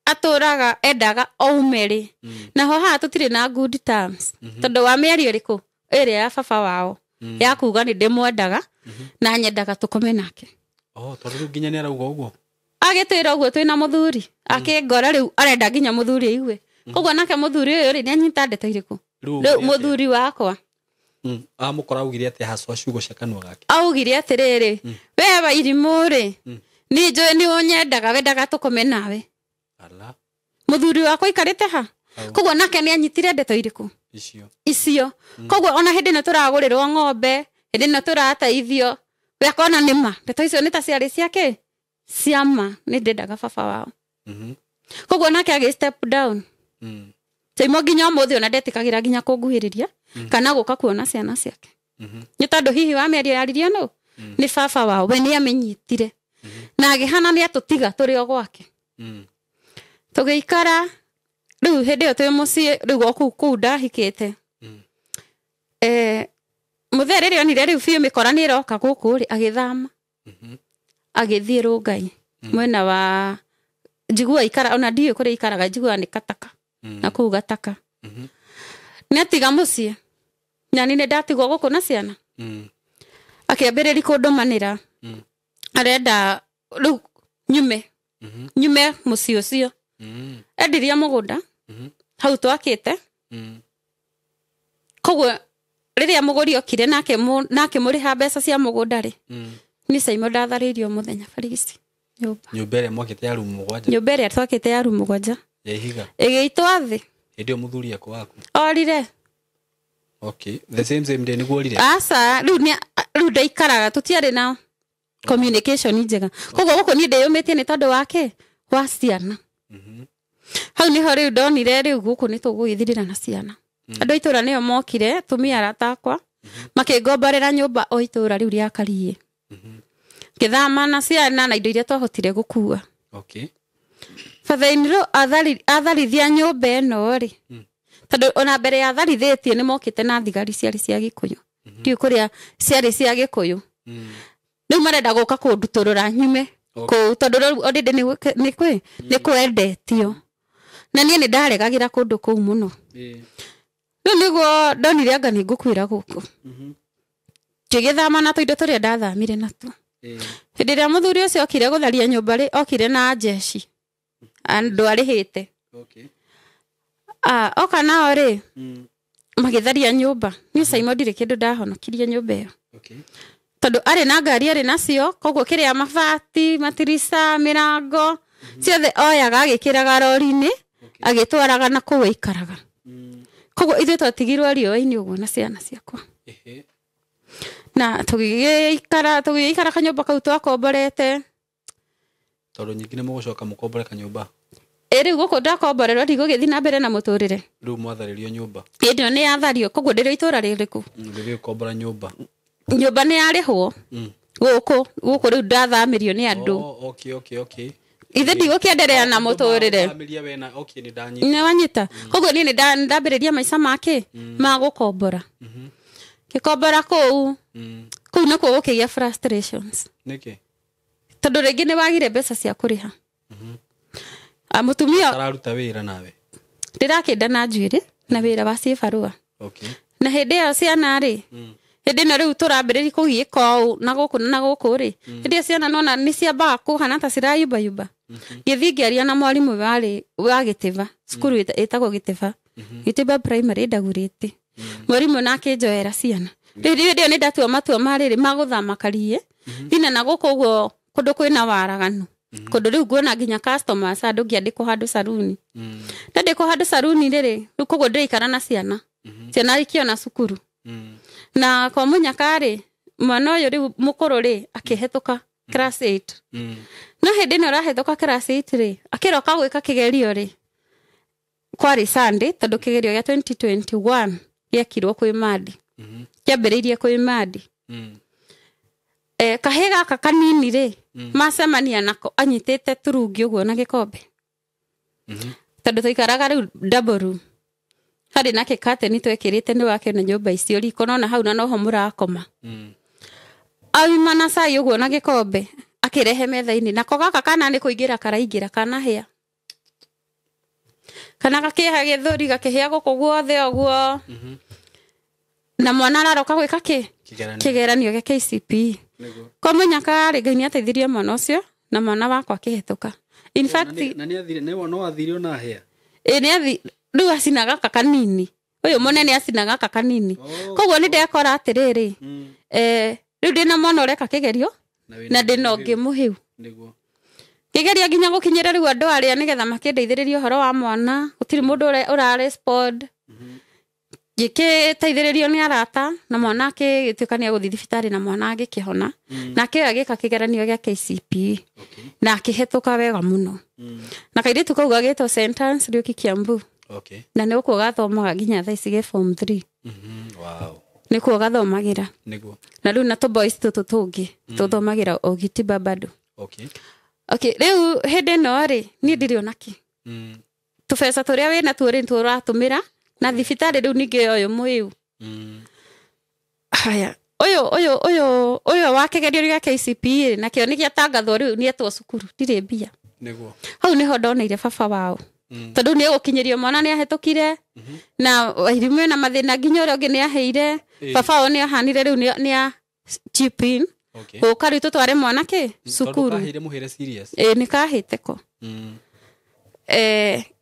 A: atũraga endaga aume rĩ, naho haha tũtirĩ na good terms. Tondũ wa mĩario ĩrĩkũ ĩrĩa ya baba wao ya kuga nĩ ndĩmwendaga na nyendaga tũkome nake.
B: Tondũ rĩu nginya nĩ arauga ũguo.
A: Agĩtwĩra ũguo twĩna mũthuri, akĩngora rĩu arenda nginya mũthuri aigue. Koguo nake mũthuri ũyũ rĩ nĩ anyita ndeto irĩkũ. Rĩu mũthuri wakwa
B: amũkora augire atĩa haswa ciugo cia kanua gake.
A: Augire atĩrĩrĩ, we Wairimũ rĩ, niĩ njũĩ nĩ ũnyendaga, wendaga tũkome nawe. Mũthuri wakwa aikarĩte ha? Koguo nake nĩ anyitire ndeto irĩkũ icio. Koguo ona hĩndĩ ĩno tũragũrĩrwo ng'ombe, hĩndĩ ĩno tũrateithio, we akona nĩ ma ndeto icio nĩ ta ciarĩ ciake cia ma, nĩ ndendaga baba wao. Koguo nake agĩ step down. Taimo nginya ũmũthĩ ona ndetĩkagĩra nginya kũnguhĩrĩria kana gũka kuona ciana ciake. Nĩ tondũ hihi wa mĩario yaririo nũ nĩ baba wao, we nĩ amenyitire. Na agĩhana nĩ atũtiga tũrĩ o gwake. Tũgĩikara rĩu hĩndĩ ĩyo twĩ mũciĩ rĩu o kũu ndahikĩte. Mũthee rĩrĩa onire rĩu biũ mĩkora nĩ ĩroka gũkũ rĩ, agĩthama. Agĩthiĩ Rũngai mwena wa njiguaga ikara ona ndiũĩ kũrĩa ikaraga, njiguaga nĩ Kataka. Na kũu Gataka. Nĩ atiga mũciĩ. Na niĩ nĩ ndatigwo gũkũ na ciana. Akĩambĩrĩria kũndũmanĩra. Arenda rĩu nyume. Nyume mũciĩ ũcio. Endirie mũgũnda hau twakĩte. Koguo rĩrĩa mũgũri okire nake nakĩmũrĩha mbeca cia mũgũnda rĩ, niĩ Caimo ndatharĩirio mũthenya barigici nyũmba.
B: Nyũmba ĩrĩa mwakĩte ya rumu 7.
A: Nyũmba ĩrĩa twakĩte ya rumu 7.
B: Ya ihiga.
A: Ĩgĩitwo thĩ.
B: Hĩndĩ ĩyo mũthuri ekũ waku?
A: Orire.
B: Okay. The same day nĩguo orire?
A: Aca, rĩu ndaikaraga tũtiarĩ na communication njega. Koguo gũkũ niĩ ndĩyũmĩtie nĩ tondũ wake wa ciana. Hau niho riu ndonire riu guku ni tugwithirira na ciana. Andu itura nio mokire tumia arata akwa makingomborera nyumba o itura riu ria Karie. Ngithama na ciana na indo iria twahotire gukua.
B: Okay.
A: Father-in-law atharithia nyumba ĩno rĩ, tondu ona mbere ya atharithĩtie nĩ mokĩte na thigari ciarĩ cia Gĩkũyũ. Ndiũĩ kũrĩa ciarĩ cia Gĩkũyũ. Rĩu marenda gũka kũndutũrũra nyume kũu tondu rĩu already nĩ kwendetio. Na niĩ nĩ ndaregagĩra kũndũ kũu mũno. Rĩu nĩguo ndonire anga nĩ ngũkuĩra gũkũ. Ngĩgĩthama na tũindo tũrĩa ndathamire natuo. Hĩndĩ ĩrĩa mũthuri ũcio okire gũtharia nyũmba rĩ, okire na njeci. Andũ arĩhĩte.
B: Okay.
A: Oka nao rĩ, magĩtharia nyũmba. Niĩ Simon ndirĩ kĩndũ ndahonokirie nyũmba ĩyo.
B: Okay.
A: Tondũ arĩ na ngari arĩ nacio, koguo kĩrĩa mabati, matirica, mĩrango, ciothe oyaga agĩkĩraga rori-inĩ, agĩtwaraga na kũu aikaraga. Koguo ithuĩ twatigirwo riũa-inĩ ũguo na ciana ciakwa. Na tũgĩgĩikara kanyũmba kau twakomborete.
B: Tondũ nyingĩ nĩ mũgũcoka mũkombore kanyũmba.
A: Ĩ rĩu gũkũ ndakomborerwo ndigũgĩthiĩ na mbere na mũtũrĩre.
B: Rĩu mwatharĩrio nyũmba.
A: Hĩndĩ ĩyo nĩ yathario, koguo ndĩrĩ itũra rĩrĩkũ.
B: Rĩrĩ ũkombora nyũmba.
A: Nyũmba nĩ yarĩhwo. Gũkũ rĩu ndathamĩrio nĩ andũ.
B: Oh, okay, okay, okay.
A: Ithe ndigũkĩenderea na mũtũrĩre.
B: Thamĩria we na okay nĩ ndanyita.
A: Nĩ wanyita. Koguo niĩ nĩ ndambĩrĩria maica make ma gũkombora. Ngĩkombora kũu. Kũu nĩkuo gũkĩgĩa frustrations.
B: Nĩkĩ?
A: Tondũ rĩngĩ nĩ wagire mbeca cia kũrĩha. Mũtumia
B: araruta wĩra nawe.
A: Ndĩrakĩnda na njuĩrĩ na wĩra wa cibarũa.
B: Okay.
A: Na hĩndĩ ĩyo ciana rĩ, hĩndĩ ĩno rĩu tũrambĩrĩria kũgiĩka ũũ na gũkũ na gũkũ rĩ, hĩndĩ ĩyo ciana nona nĩ ciambaga kũhana ta cirayumbayumba. Ngĩthiĩ ngĩaria na mwarimũ warĩ wa Gĩtĩba, cukuru ĩtagwo Gĩtĩba, Gĩtĩba Primary Ndagurĩte. Mwarimũ nake njoera ciana. Rĩu hĩndĩ ĩyo nĩ ndatua matua ma rĩrĩ ma gũthama Karie, thina na gũkũ ũguo kũndũ kwĩna waraganu. Kũndũ rĩu nguona nginya customers andũ ngĩandĩkwo handũ saruni. Ndandĩkwo handũ saruni rĩrĩ, rĩu koguo ndĩraikara na ciana. Ciana ikĩona cukuru. Na kwa mũnyaka rĩ, mwana ũyũ rĩu mũkũrũ rĩ, akĩhetũka class 8. No hĩndĩ ĩno arahĩtũka class 8 rĩ, akĩroka gwĩka kĩgerio rĩ, kwarĩ Sunday, tondũ kĩgerio gĩa 2021 gĩekirwo kwĩ Madi. Kĩambĩrĩirie kwĩ Madi. Kahĩ gaka kanini rĩ, macemania nako anyitĩte turungi ũguo na gĩkombe. Tondũ tũikaraga rĩu double room. Harĩ na gĩkateni twekĩrĩte nĩ wake na nyũmba icio riko nona hau na noho mũrakoma. Auma na cai ũguo na gĩkombe akĩrehe metha-inĩ, nako gaka kana nĩ kũingĩra karaingĩra kanahĩa. Kana gakĩha gĩthũri gakĩhĩa gũkũ guothe ũguo. Na mwana araroka gwĩka kĩ? Kĩgeranio gĩa KCPE. Kwa mũnyaka rĩ, Ngai nĩ ateithirie mwana ũcio na mwana wakwa akĩhetũka. In fact,
B: na nĩ athire, nĩ no athire ona hĩa.
A: Ĩ nĩ athi rĩu acina gaka kanini. Ũyũ mũnene acina gaka kanini. Koguo nĩ ndekora atĩrĩrĩ, rĩu ndĩna mwana ũreka kĩgerio na ndĩna ũngĩ mũhĩu.
B: Nĩguo.
A: Kĩgerio nginya gũkinyĩra rĩu andũ arĩa nĩgetha makĩndeithĩrĩrie ũhoro wa mwana, gũtirĩ mũndũ ũra respond. Ngĩgĩteithĩrĩrio nĩ arata na mwana akĩgĩtuĩka nĩ egũthiĩ thibitarĩ na mwana agĩkĩhona. Nake agĩka kĩgeranio gĩa KCPE. Na akĩhetũka wega mũno. Na kairĩtu kau gagĩtwo Sentence Rĩũki Kiambu.
B: Okay.
A: Na nĩ gũkũ gathomaga nginya thaa ici gĩ form 3.
B: Wow.
A: Nĩkuo gathomagĩra.
B: Nĩguo.
A: Na rĩu na tũ boys tũtũ tũngĩ tũthomagĩra o Gĩtĩba bado.
B: Okay.
A: Okay, rĩu hĩndĩ ĩno rĩ, niĩ ndirĩ ona kĩ. Tũbeca tũrĩa wĩna tuo rĩ tũratũmĩra na thibitarĩ rĩu ningĩ ũyũ mũhĩu. Haya, ũyũ wa kĩgerio gĩa KCPE nakĩo nĩ gĩatangathwo rĩu nĩetwo cukuru, ndirĩ mbia.
B: Nĩguo.
A: Hau nĩho ndoneire baba wao. Tondũ nĩ egũkinyĩrio mwana nĩ ahĩtũkire na wairimũ na mathĩna nginya ũrĩa ũngĩ nĩ aheire. Baba wao nĩ ahanire rĩu nĩ a chip in. Gũka rĩu tũtware mwana kĩ cukuru.
B: Tondũ kahĩire mũhĩre serious.
A: Ĩ nĩ kahĩte ko.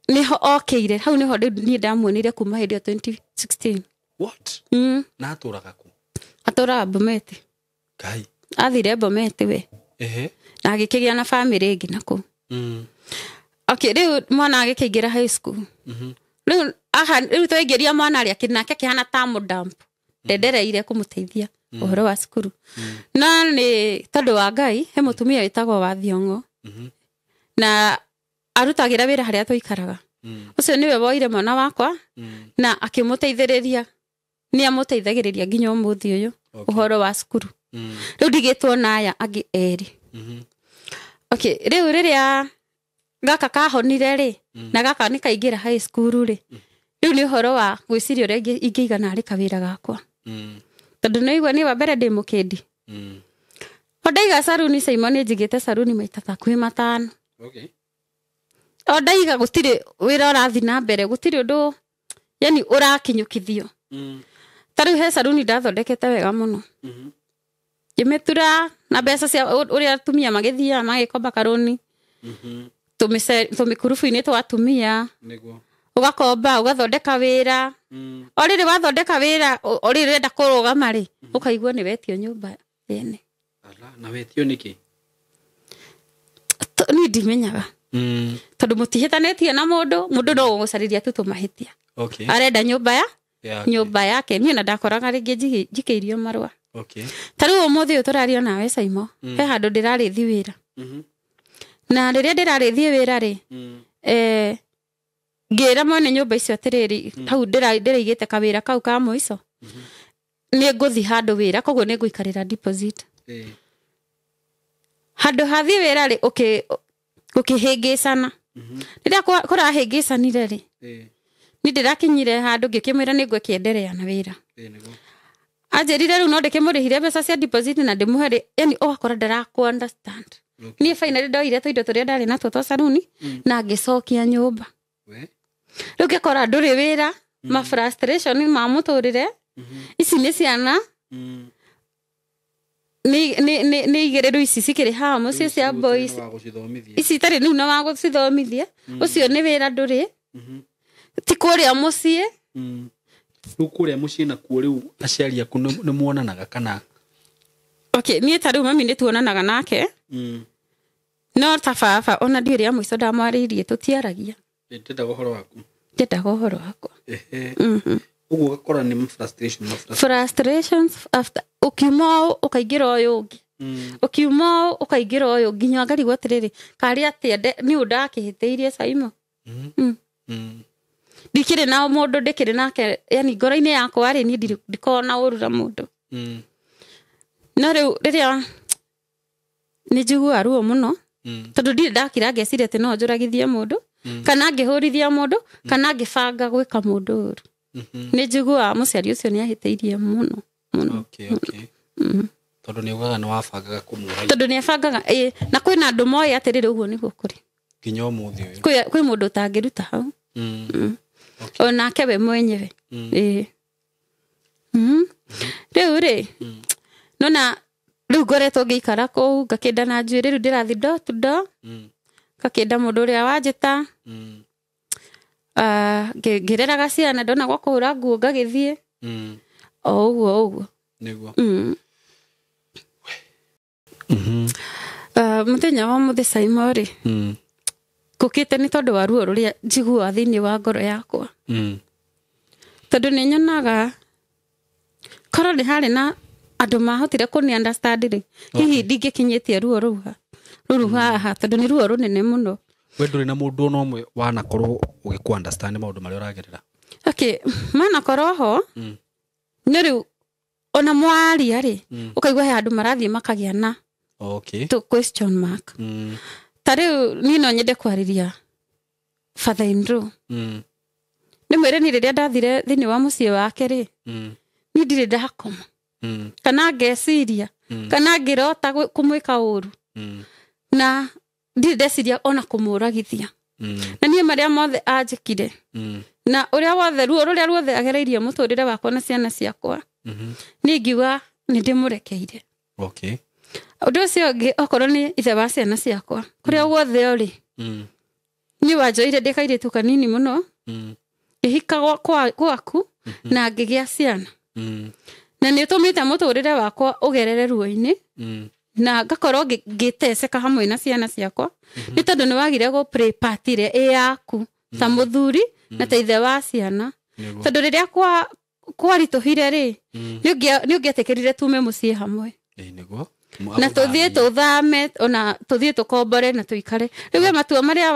A: Nĩho okĩire hau nĩho rĩu niĩ ndamuonire kuma hĩndĩ ya 2016.
B: What? Na atũraga kũ?
A: Atũraga Bometi.
B: Kai.
A: Athire Bometi we.
B: Ehe.
A: Na agĩkĩgĩa na bamĩrĩ ĩngĩ nakũu. Okay, rĩu mwana agĩkĩingĩra high school. Rĩu rĩu twaingĩria mwana arĩa nake akĩhana ta mũdamp. Ndendereire kũmũteithia ũhoro wa cukuru. No nĩ tondũ wa Ngai he mũtumia wĩtagwo wa Thiong'o. Na Arutagĩra wĩra harĩa tũikaraga. Ũcio nĩwe woire mwana wakwa na akĩmũteithĩrĩria. Nĩ amũteithagĩrĩria nginya ũmũthĩ ũyũ ũhoro wa cukuru. Rĩu ndigĩtwo na aya angĩ erĩ. Okay, rĩu rĩrĩa gaka kahonire rĩ, na gaka nĩ kaingĩra high school rĩ, rĩu nĩ ũhoro wa gwĩciria ũrĩa ingĩigana harĩ kawĩra gakwa. Tondũ nĩ igua niĩ wa mbere ndĩ mũkĩndi. O ndaiga saruni Simon nĩ njigĩte saruni maita ta hakuhĩ 5.
B: Okay.
A: O ndaiga gũtirĩ wĩra ũrathiĩ na mbere, gũtirĩ ũndũ yani ũrakinyũkithio. Ta rĩu he saruni ndathondekete wega mũno. Ngĩmĩtura na mbeca cia ũrĩa atumia magĩthiaga magĩkomba karũni. Tũmĩkurubu-inĩ twa atumia. Ũgakomba, ũgathondeka wĩra. O rĩrĩ wathondeka wĩra, o rĩrĩ ũrenda kũrũgama rĩ, ũkaigua nĩ wetio nyũmba yene.
B: Ala, na wetio nĩkĩ?
A: Niĩ ndimenyaga. Tondũ mũtihĩtanĩtie na mũndũ, mũndũ no gũgũcarĩria tu tũmahĩtia.
B: Okay.
A: Arenda nyũmba ya? Nyũmba yake. Niĩ ona ndakoraga rĩngĩ njikĩirio marũa.
B: Okay.
A: Ta rĩu ũmũthĩ ũyũ tũraria nawe Saimo, he handũ ndĩrarĩthi wĩra. Na rĩrĩa ndĩrarĩthiĩ wĩra rĩ, ngĩra mwene nyũmba icio atĩrĩrĩ, hau ndĩraigĩte kawĩra kau ka mũico. Nĩ ngũthiĩ handũ wĩra, koguo nĩ ngũikarĩra deposit. Handũ hathiĩ wĩra rĩ, ũkĩhĩngĩcana. Rĩrĩa kũrahĩngĩcanire rĩ, nĩ ndĩrakinyire handũ ngĩkĩmwĩra nĩ ngwĩkĩenderea na wĩra. Anjĩrire rĩu no ndĩkĩmũrĩhire mbeca cia deposit na ndĩmũhe rĩ, yani ũgakora ndarakũ understand. Niĩ finally ndoire tũindo tũrĩa ndarĩ natuo twa saruni na ngĩcokia nyũmba. Rĩu ngĩkora ndũrĩ wĩra, ma frustration ma mũtũrĩre. Ici nĩ ciana. Nĩ igĩrĩ rĩu ici cikĩrĩ haha mũciĩ cia boys. Ici itarĩ rĩu na wa gũcithomithia. Ũcio nĩ wĩra ndũrĩ. Ti kũrĩa mũciĩ.
B: Rĩu kũrĩa mũciĩ nakuo rĩu aciari aku nĩ muonanaga kana?
A: Okay, niĩ ta rĩu mami nĩ tuonanaga nake. No ta baba ona ndiũĩ rĩa mũico ndamwarĩirie tũtiaragia.
B: Ndendaga ũhoro waku.
A: Ndendaga ũhoro wakwa.
B: Ũguo ũgakora nĩ frustration,
A: frustrations after ũkiuma ũũ ũkaingĩra ũyũ ũngĩ. Ũkiuma ũũ ũkaingĩra ũyũ nginya ngarigwo atĩrĩrĩ, karĩ atĩa nĩ ũndũ ndakĩhĩtĩirie Saimo. Ndikĩrĩ na mũndũ ndĩkĩrĩ nake, yani ngoro-inĩ yakwa rĩ, niĩ ndikoragwo na ũru na mũndũ. No rĩu rĩrĩa nĩ njiguaga ruo mũno, tondũ ndirĩ ndakira ngeciria atĩ no njũragithie mũndũ, kana ngĩhũrithia mũndũ, kana ngĩbanga gwĩka mũndũ ũru. Nĩ njiguaga mũciari ũcio nĩ ahĩtĩirie mũno mũno.
B: Okay, okay. Tondũ nĩ ugaga nĩ wabangaga kũmũra.
A: Tondũ nĩ abangaga, na kwĩna andũ moĩ atĩrĩrĩ ũguo nĩguo kũrĩ.
B: Nginya ũmũthĩ ũyũ.
A: Kwĩ mũndũ ũtangĩruta hau. Onake we mwenyewe. Rĩu rĩ, nona rĩu ngoretwo ngĩikara kũu ngakĩnda na njuĩrĩ, rĩu ndĩrathiĩ door to door. Ngakĩnda mũndũ ũrĩa wanjĩta. Ngĩreraga ciana ndona gwa kũhũra nguo ngagĩthiĩ. O ũguo ũguo.
B: Nĩguo.
A: Mũthenya wa ũmũthĩ Saimo rĩ, ngũkĩte nĩ tondũ wa ruo rũrĩa njiguaga thĩinĩ wa ngoro yakwa. Tondũ nĩ nyonaga korwo nĩ harĩ na andũ mahotire kũni understand rĩ, hihi ndingĩkinyĩtie ruo rũu haha, tondũ nĩ ruo rũnene mũno.
B: We ndũrĩ na mũndũ ona ũmwe wanakorwo ũgĩkũ understand maũndũ marĩa ũragerera?
A: Okay, manakorwo ho, nĩ rĩu ona mwaria rĩ, ũkaigua he andũ marathiĩ makagĩa na to question mark. Ta rĩu niĩ no nyende kwarĩria father in law. Nĩ mwĩre niĩ rĩrĩa ndathire thĩinĩ wa mũciĩ wake rĩ, niĩ ndirĩ ndakoma. Kana ngeciria, kana ngĩrota kũmwĩka ũru. Na ndirĩ ndeciria ona kũmũragithia. Na niĩ marĩa mothe anjĩkire, na ũrĩa wothe ruo rũrĩa ruothe agereirie mũtũrĩre wakwa na ciana ciakwa, niĩ ngiuga nĩ ndĩmũrekeire.
B: Okay.
A: Ũndũ ũcio ũngĩ okorwo nĩ ithe wa ciana ciakwa, kũrĩa guothe ũrĩ, niĩ wanjoire ndĩ kairĩtu kanini mũno, ngĩhika gwaku na ngĩgĩa ciana. Na nĩ ũtũmĩte mũtũrĩre wakwa ũgerere ruo-inĩ, na ngakorwo ngĩteceka hamwe na ciana ciakwa, nĩ tondũ nĩ wagire gũ play part ĩrĩa ĩ yaku ta mũthuri na ta ithe wa ciana. Tondũ rĩrĩa kwaritũhire rĩ, nĩ ũngĩetĩkĩrire tume mũciĩ hamwe.
B: Nĩguo.
A: Na tũthiĩ tũthame ona tũthiĩ tũkombore na tũikare. Rĩu we matua marĩa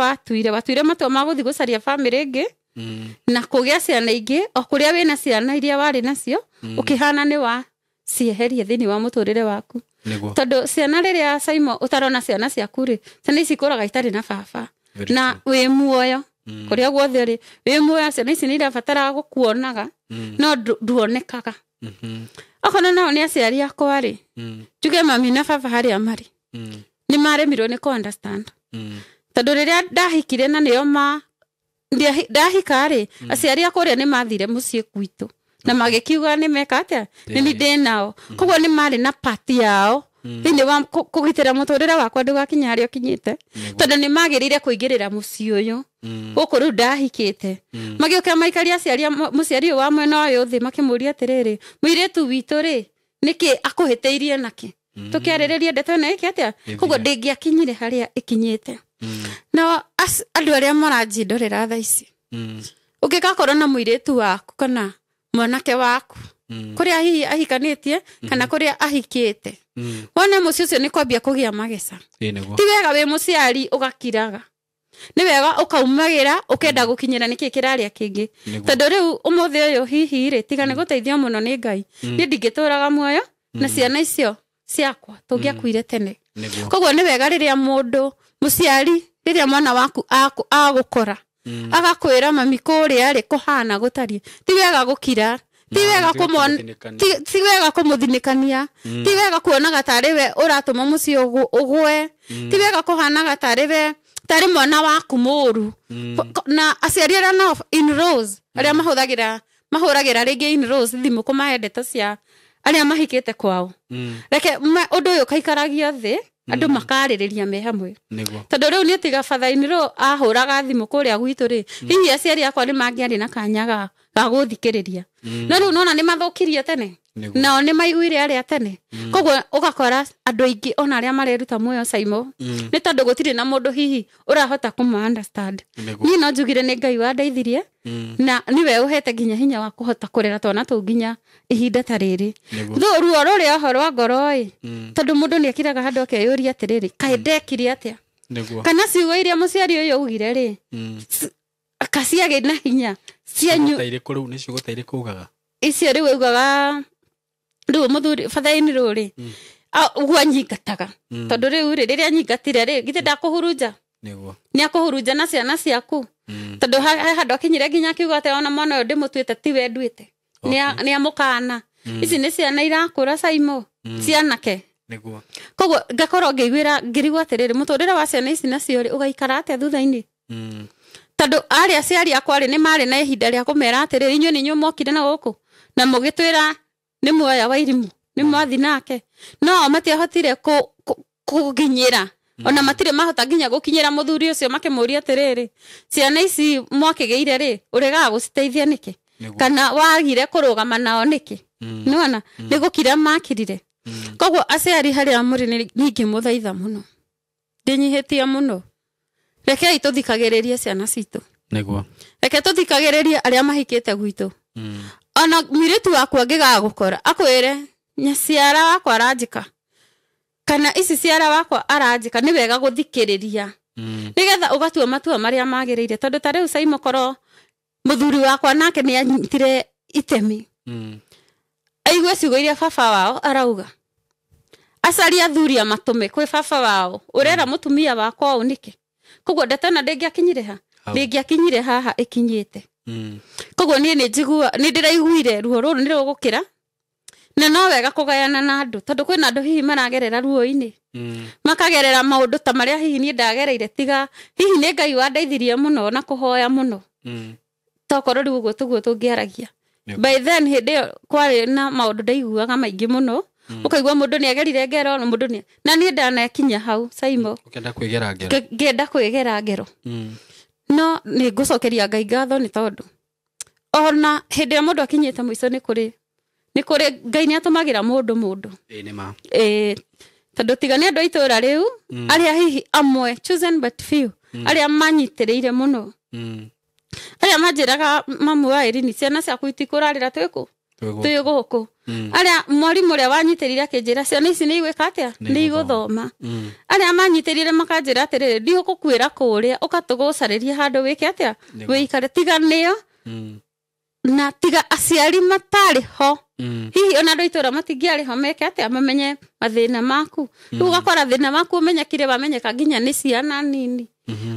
A: watuire matua ma gũthiĩ gũcaria bamĩrĩ ĩngĩ na kũgĩa ciana ingĩ o kũrĩa wĩna ciana iria warĩ nacio ũkĩhana nĩ wa cieherie thĩinĩ wa mũtũrĩre waku. Tondũ ciana rĩrĩa Saimo ũtarona ciana ciaku rĩ, ciana ici ikũraga itarĩ na baba na wĩ muoyo kũrĩa guothe ũrĩ wĩ muoyo, ciana ici nĩ irabatara gũkuonaga no nduonekaga. Okorwo nao nĩ aciari akwa rĩ, njuge mami na baba harĩa marĩ nĩ maremirwo nĩ kũ understand. Tondũ rĩrĩa ndahikire na nĩo ma ndahika rĩ, aciari akwa ũrĩa nĩ mathire mũciĩ gwitũ na magĩkiuga nĩ meka atĩa, nĩ ndĩ nao. Koguo nĩ marĩ na part yao thĩinĩ wa kũgitĩra mũtũrĩre wakwa ndũgakinye harĩa ũkinyĩte, tondũ nĩ magĩrĩire kũingĩrĩra mũciĩ ũyũ gũkũ rĩu ndahikĩte. Magĩũka maikaria aciari mũciari ũyũ wa mwena ũyũ thĩ makĩmũria atĩrĩrĩ, mũirĩtu witũ rĩ nĩkĩ akũhĩtĩirie nakĩ, tũkĩarĩrĩria ndeto ĩno ĩke atĩa, koguo ndĩngĩakinyire harĩa ĩkinyĩte. No andũ arĩa maranjindorera thaa ici, ũngĩgakorwo na mũirĩtu waku kana mwanake waku kũrĩa hihi ahikanĩtie kana kũrĩa ahikĩte, wone mũciĩ ũcio nĩ kwambia kũgĩa mageca. Ti wega wĩ mũciari ũgakiraga, nĩ wega ũkaumagĩra ũkenda gũkinyĩra nĩkĩ kĩrarĩa kĩngĩ. Tondũ rĩu ũmũthĩ ũyũ hihi rĩ, tiga nĩ gũteithio mũno nĩ Ngai, niĩ ndingĩtũraga muoyo na ciana icio ciakwa tũngĩakuire tene. Koguo nĩ wega rĩrĩa mũndũ mũciari, rĩrĩa mwana waku agũkora agakwĩra mami kũrĩa rĩ kũhana gũtariĩ, ti wega gũkira, ti wega kũmũthinĩkania, ti wega kuonaga tarĩ we ũratũma mũciĩ ũgwe, ti wega kũhanaga tarĩ we tarĩ mwana waku mũru. Na aciari arĩa nao in-laws arĩa mahũragĩra rĩngĩ in-laws thimũ kũmahe ndeto cia arĩa mahikĩte kwao, reke ũndũ ũyũ ũkaikaragia thĩ andũ makarĩrĩria me hamwe. Tondũ rĩu niĩ tiga father in-law ahũraga thimũ kũrĩa gwitũ rĩ, hihi aciari akwa nĩ mangĩarĩ na kanya ga gũthikĩrĩria. No rĩu nona nĩ mathũkirie tene, nao nĩ maiguire arĩa tene. Koguo ũgakora andũ aingĩ ona arĩa mareruta muoyo Saimo nĩ tondũ gũtirĩ na mũndũ hihi ũrahota kũma understand. Niĩ no njugire nĩ Ngai wandeithirie na nĩwe ũhete nginya hinya wa kũhota kũrera twana tũu nginya ihinda ta rĩrĩ. Thũ ruo rũrĩa oho rwa ngoro ĩ, tondũ mũndũ nĩ akiraga handũ akeyũria atĩrĩrĩ, kaĩ ndekire atĩa, kana ciugo iria mũciari ũyũ augire rĩ kaciagĩ na hinya cianyu
B: nĩ ciugo ta irĩkũ ugaga
A: icio rĩu augaga rĩu mũthuri father-in-law rĩ ũguo anyingataga, tondũ rĩu rĩ rĩrĩa anyingatire rĩ githĩ ndakũhurunja, nĩ akũhurunja na ciana ciaku. Tondũ he handũ akinyire nginya akiuga atĩ ona mwana ũyũ ndĩmũtuĩte tiwe nduĩte, nĩ amũkana. Ici nĩ ciana irakũra Saimo, cianake. Koguo ngakorwo ngĩiguĩra ngĩrigwo atĩrĩrĩ, mũtũrĩre wa ciana ici nacio rĩ ũgaikara atĩa thutha-inĩ. Tondũ arĩa aciari akwa rĩ nĩ marĩ na ihinda rĩa kũmera atĩrĩrĩ, inyuĩ nĩ inyuĩ mwokire na gũkũ na mũgĩtwĩra nĩ muoya wa irimũ, nĩ mwathi nake, no matiahotire kũginyĩra ona matirĩ mahota nginya gũkinyĩra mũthuri ũcio makĩmũria atĩrĩrĩ, ciana ici mwakĩgĩire rĩ ũregaga gũciteithia nĩkĩ, kana wagire kũrũgama nao nĩkĩ, nĩwona nĩ gũkira makirire. Koguo aciari harĩa mũrĩ ningĩmũthaitha mũno, ndĩnyihĩtie mũno, rekei tũthikagĩrĩrie ciana citũ, reke tũthikagĩrĩrie arĩa mahikĩte gwitũ. Ona mũirĩtu waku angĩgaga gũkora akwĩre nyaciara wakwa aranjĩka kana ici ciara wakwa aranjĩka, nĩ wega gũthikĩrĩria nĩgetha ũgatua matua marĩa magĩrĩire. Tondũ ta rĩu Saimo korwo mũthuri wakwa nake nĩ anyitire itemi aigue ciugo iria baba wao arauga, acarie athuri amatũme kwĩ baba wao, ũrera mũtumia wakwa ũũ nĩkĩ. Koguo ndeto ĩno ndĩngĩakinyire ha, ndĩngĩakinyire haha ĩkinyĩte. Koguo niĩ nĩ ndĩraiguire ruo rũrũ nĩ rũgũkĩra, na no wega kũgayana na andũ, tondũ kwĩna andũ hihi maragerera ruo-inĩ, makagerera maũndũ ta marĩa hihi niĩ ndagereire, tiga hihi nĩ Ngai wandeithirie mũno na kũhoya mũno, tokorwo rĩu ũguo tũguo tũngĩaragia. By then hĩndĩ ĩyo kwarĩ na maũndũ ndaiguaga maingĩ mũno, ũkaigua mũndũ nĩ agerire ngero na mũndũ nĩ na niĩ ndanakinya hau Saimo
B: ũkenda kwĩgera ngero,
A: ngĩenda kwĩgera ngero. No nĩ ngũcokeria Ngai ngatho nĩ tondũ ona hĩndĩ ĩrĩa mũndũ akinyĩte mũico nĩ kũrĩ Ngai nĩ atũmagĩra mũndũ. Tondũ tiga nĩ andũ a itũũra rĩu arĩa hihi amwe chosen but few arĩa manyitĩrĩire mũno, arĩa manjĩraga mamu wa Irini ciana ciaku itikũrarĩra twĩkũ Twĩ gũkũ arĩa mwarimũ ũrĩa wanyitĩrire akĩnjĩra ciana ici nĩ igwĩka atĩa, nĩ igũthoma. Arĩa manyitĩrire makanjĩra atĩrĩrĩ, ndigũkũkuĩra kũrĩa, ũkatũgũcarĩria handũ wĩke atĩa, wĩikare. Tiga nĩo na tiga aciari matarĩ ho, hihi ona andũ itũra matingĩarĩ ho meke atĩa, mamenye mathĩna maku. Rĩu ũgakora thĩna waku ũmenyekire wamenyeka nginya nĩ ciana nini.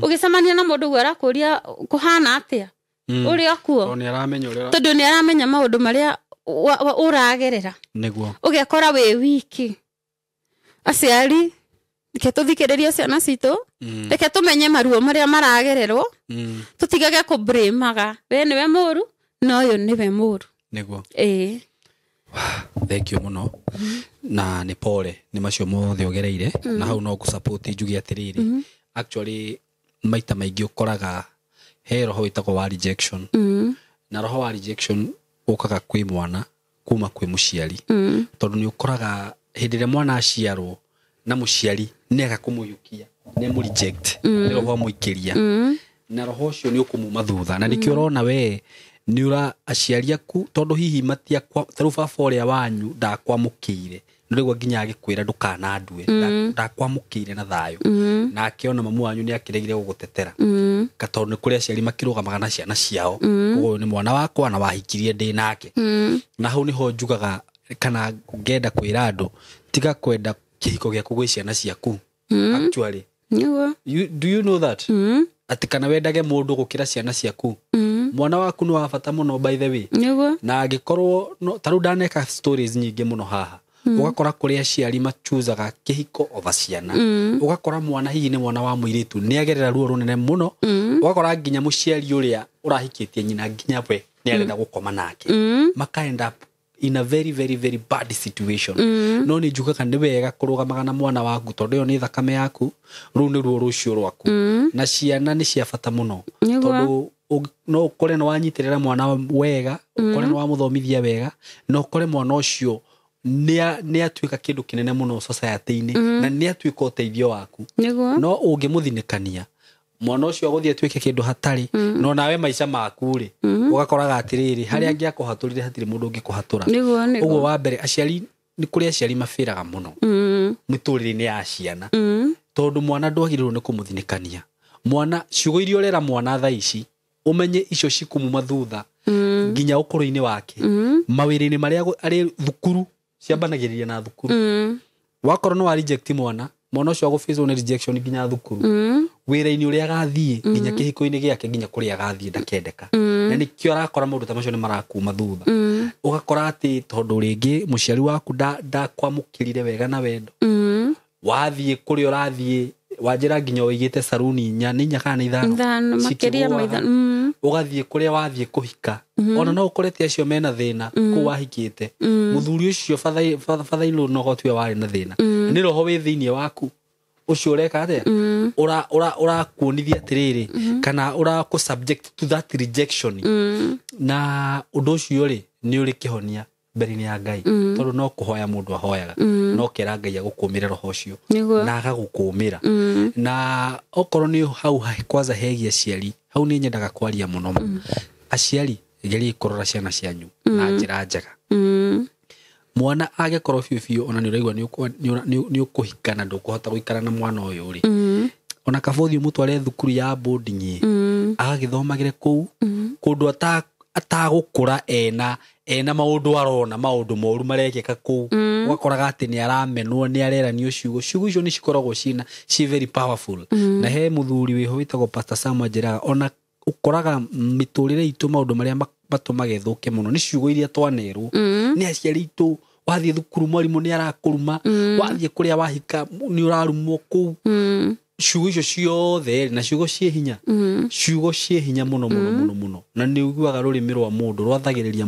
A: Ũgĩcemania na mũndũ ũguo arakũria kũhana atĩa ũrĩa kuo, tondũ nĩ aramenya maũndũ marĩa ũragerera.
B: Nĩguo
A: ũgekora wĩ wiki. Aciari, reke tũthikĩrĩrie ciana citũ, reke tũmenye maruo marĩa maragererwo, tũtigage kũbrĩmaga we nĩwe mũru na ũyũ nĩwe mũru.
B: Nĩguo.
A: Ĩĩ.
B: Thank you mũno, na nĩ pole nĩ macio mothe ũgereire, na hau no ngũ-support njuge atĩrĩrĩ, actually maita maingĩ ũkoraga he roho wĩtagwo wa rejection, na roho wa rejection ũkaga kwĩ mwana kuma kwĩ mũciari, tondũ nĩ ũkoraga hĩndĩ ĩrĩa mwana aciarwo na mũciari nĩ aga kũmũiyũkia, nĩ mũ reject, nĩ roho amũikĩria, na roho ũcio nĩ ũkũmuma thutha. Na nĩkĩo ũrona we nĩ ũra aciari aku, tondũ hihi matiakwa, tarĩu baba ũrĩa wanyu ndakwamũkĩire, nĩ ũraigua nginya agĩkwĩra ndũkanandue, ndakwamũkĩire na thayũ, nake ona mamu wanyu nĩ akĩregire gũgũtetera, tondũ nĩ kũrĩ aciari makĩrũgamaga na ciana ciao, ũyũ nĩ mwana wakwa na wahikirie ndĩ nake. Na hau nĩho njugaga kana ngenda kwĩra andũ, tiga kwenda kĩhiko gĩaku gwĩ ciana ciaku. Actually, do you know that? Atĩ kana wendage mũndũ gũkĩra ciana ciaku. Mwana waku nĩ wa bata mũno, by the way. Na angĩkorwo ta rĩu ndaneka stories nyingĩ mũno haha, ũgakora kũrĩ aciari machuzaga kĩhiko over ciana. Ũgakora mwana hihi nĩ mwana wa mũirĩtu nĩ agerera ruo rũnene mũno, ũgakora nginya mũciari ũrĩa ũrahikĩtie nyina nginya we nĩ arenda gũkoma nake, maka end up in a very very very bad situation. No nĩ njugaga nĩ wega kũrũgamaga na mwana waku, tondũ ĩyo nĩ thakame yaku, rũu nĩ ruo rũcio rwaku, na ciana nĩ cia bata mũno, tondũ no ũkore nĩ wanyitĩrĩra mwana wega, ũkore nĩ wamũthomithia wega, na ũkore mwana ũcio nĩ atuĩka kĩndũ kĩnene mũno society-inĩ, na nĩ atuĩka ũteithio waku. No ũngĩmũthinĩkania mwana ũcio agũthiĩ atuĩke kĩndũ hatarĩ, no nawe maica maku rĩ, ũgakoraga atĩrĩrĩ, harĩa angĩakũhatũrire hatirĩ mũndũ ũngĩkũhatũra. Ũguo wa mbere, aciari nĩ kũrĩ aciari mabĩraga mũno mĩtũrĩre-inĩ ya ciana, tondũ mwana ndwagĩrĩirwo nĩ kũmũthinĩkania. Mwana ciugo iria ũrera mwana thaa ici, ũmenye icio cikumuma thutha nginya ũkũrũ-inĩ wake, mawĩra-inĩ marĩa arĩ thukuru, ciambanagĩrĩria na thukuru. Wakorwo nĩ wa reject mwana, mwana ũcio agũbĩcwo nĩ rejection nginya thukuru, wĩra-inĩ ũrĩa agathiĩ, nginya kĩhiko-inĩ gĩake, nginya kũrĩa agathiĩ ndakendeka. Na nĩkĩo arakora maũndũ ta macio nĩ marakuma thutha. Ũgakora atĩ tondũ rĩngĩ mũciari waku ndakwamũkĩrire wega na wendo, wathiĩ kũrĩa ũrathiĩ, wanjĩra nginya ũigĩte saruni inya, nĩ inya kana nĩ ithano,
A: makĩria ma ithano,
B: ũgathiĩ kũrĩa wathiĩ kũhika, ona no ũkorete acio mena thĩna kũu wahikĩte, mũthuri ũcio father-in-law no gotue warĩ na thĩna, nĩ roho wĩ thĩinĩ waku ũcio ũreka atĩa, ũrakuonithia atĩrĩrĩ, kana ũrakũ subject to that rejection. Na ũndũ ũcio rĩ, nĩ ũrĩ kĩhonia mbere-inĩ ya Ngai, tondũ no kũhoya mũndũ ahoyaga, no kera Ngai agũkũmĩre roho ũcio, na agagũkũmĩra. Na okorwo nĩ hau kwanza hegie aciari, hau nĩ nyendaga kwaria mũno. Aciari, geriai kũrora ciana cianyu na njĩra njega. Mwana agĩkorwo biũ biũ ona nĩ ũraigua nĩ ũkũhika na ndũkũhota gũikara na mwana ũyũ rĩ, ona kaba ũthiĩ ũmũtware thukuru ya boarding, agagĩthomagĩre kũu kũndũ atagũkũra ena maũndũ arona maũndũ moru marekĩka kũu, ũgakoraga atĩ nĩ aramenwo, nĩ areranio ciugo, ciugo icio nĩ cikoragwo ci very powerful. Na he mũthuri wĩho wĩtagwo Pastor Sam anjĩraga ona ũkoraga mĩtũrĩre itũ maũndũ marĩa matũmaga ĩthũke mũno nĩ ciugo iria twanerwo nĩ aciari itũ. Wathiĩ thukuru mwarimũ nĩ arakũruma, wathiĩ kũrĩa wahika nĩ ũrarumwo kũu. Ciugo icio ciothe na ciugo ciĩ hinya, ciugo ciĩ hinya mũno mũno mũno mũno, na nĩ ũiguaga rũrĩmĩ rwa mũndũ rwathagĩrĩria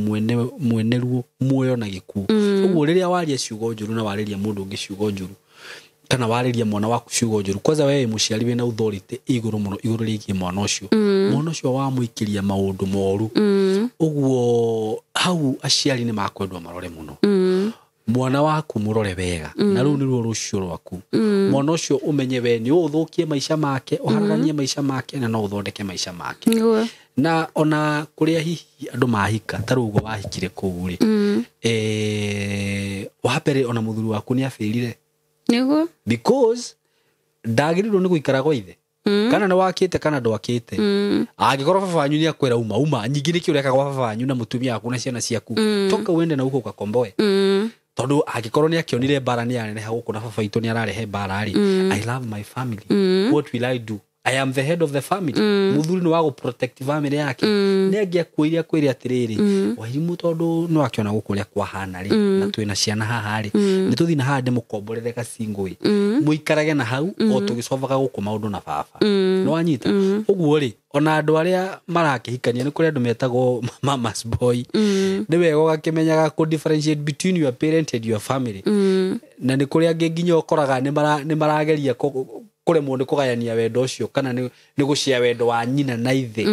B: mwene ruo muoyo na gĩkuũ. Ũguo rĩrĩa waria ciugo njũru na warĩria mũndũ ũngĩ ciugo njũru, kana warĩria mwana waku ciugo njũru, kwanza we wĩ mũciari wĩna authority igũrũ mũno igũrũ rĩgiĩ mwana ũcio, mwana ũcio wamũikĩria maũndũ moru. Ũguo hau aciari nĩ makwendwo marore mũno. Mwana waku mũrore wega, na rũu nĩruo rũciũ rwaku. Mwana ũcio ũmenye we nĩ ũthũkie maica make, ũharaganie maica make, na no ũthondeke maica make. Na ona kũrĩa hihi andũ mahika, ta rĩu ũguo wahikire kũu rĩ, wa mbere ona mũthuri waku nĩ abĩrire.
A: Nĩguo.
B: Because ndagĩrĩirwo nĩ gũikara gwa ithe. Kana nĩ wakĩte kana ndwakĩte. Angĩkorwo baba wanyu nĩ akwĩra uma uma, nyingĩ nĩkĩ ũreka gwa baba wanyu na mũtumia waku na ciana ciaku? Toka uende na huko ukakomboe. Tondũ angĩkorwo nĩ akĩonire mbara nĩ yaneneha gũkũ na baba itũ nĩ ararehe mbara rĩ, I love my family. What will I do? I am the head of the family. Mũthuri nĩ wa gũ protect family yake. Nĩ angĩakuĩire akwĩre atĩrĩrĩ, Wairimũ, tondũ nĩ wakĩona gũkũ ũrĩa kwahana rĩ, na twĩna ciana haha rĩ, nĩ tũthiĩ na haha ndĩmũkomborere gacingũ ĩ, mũikarage na hau o tũgĩcobaga gũkũ maũndũ na baba. Nĩ wanyita? Ũguo rĩ, ona andũ arĩa marakĩhikania, nĩ kũrĩ andũ metagwo mama's boy. Nĩ wega ũgakĩmenyaga kũ differentiate between your parent and your family. Na nĩ kũrĩ angĩ nginya ũkoraga nĩ marageria kũremwo nĩ kũgayania wendo ũcio, kana nĩ gũcia wendo wa nyina na ithe,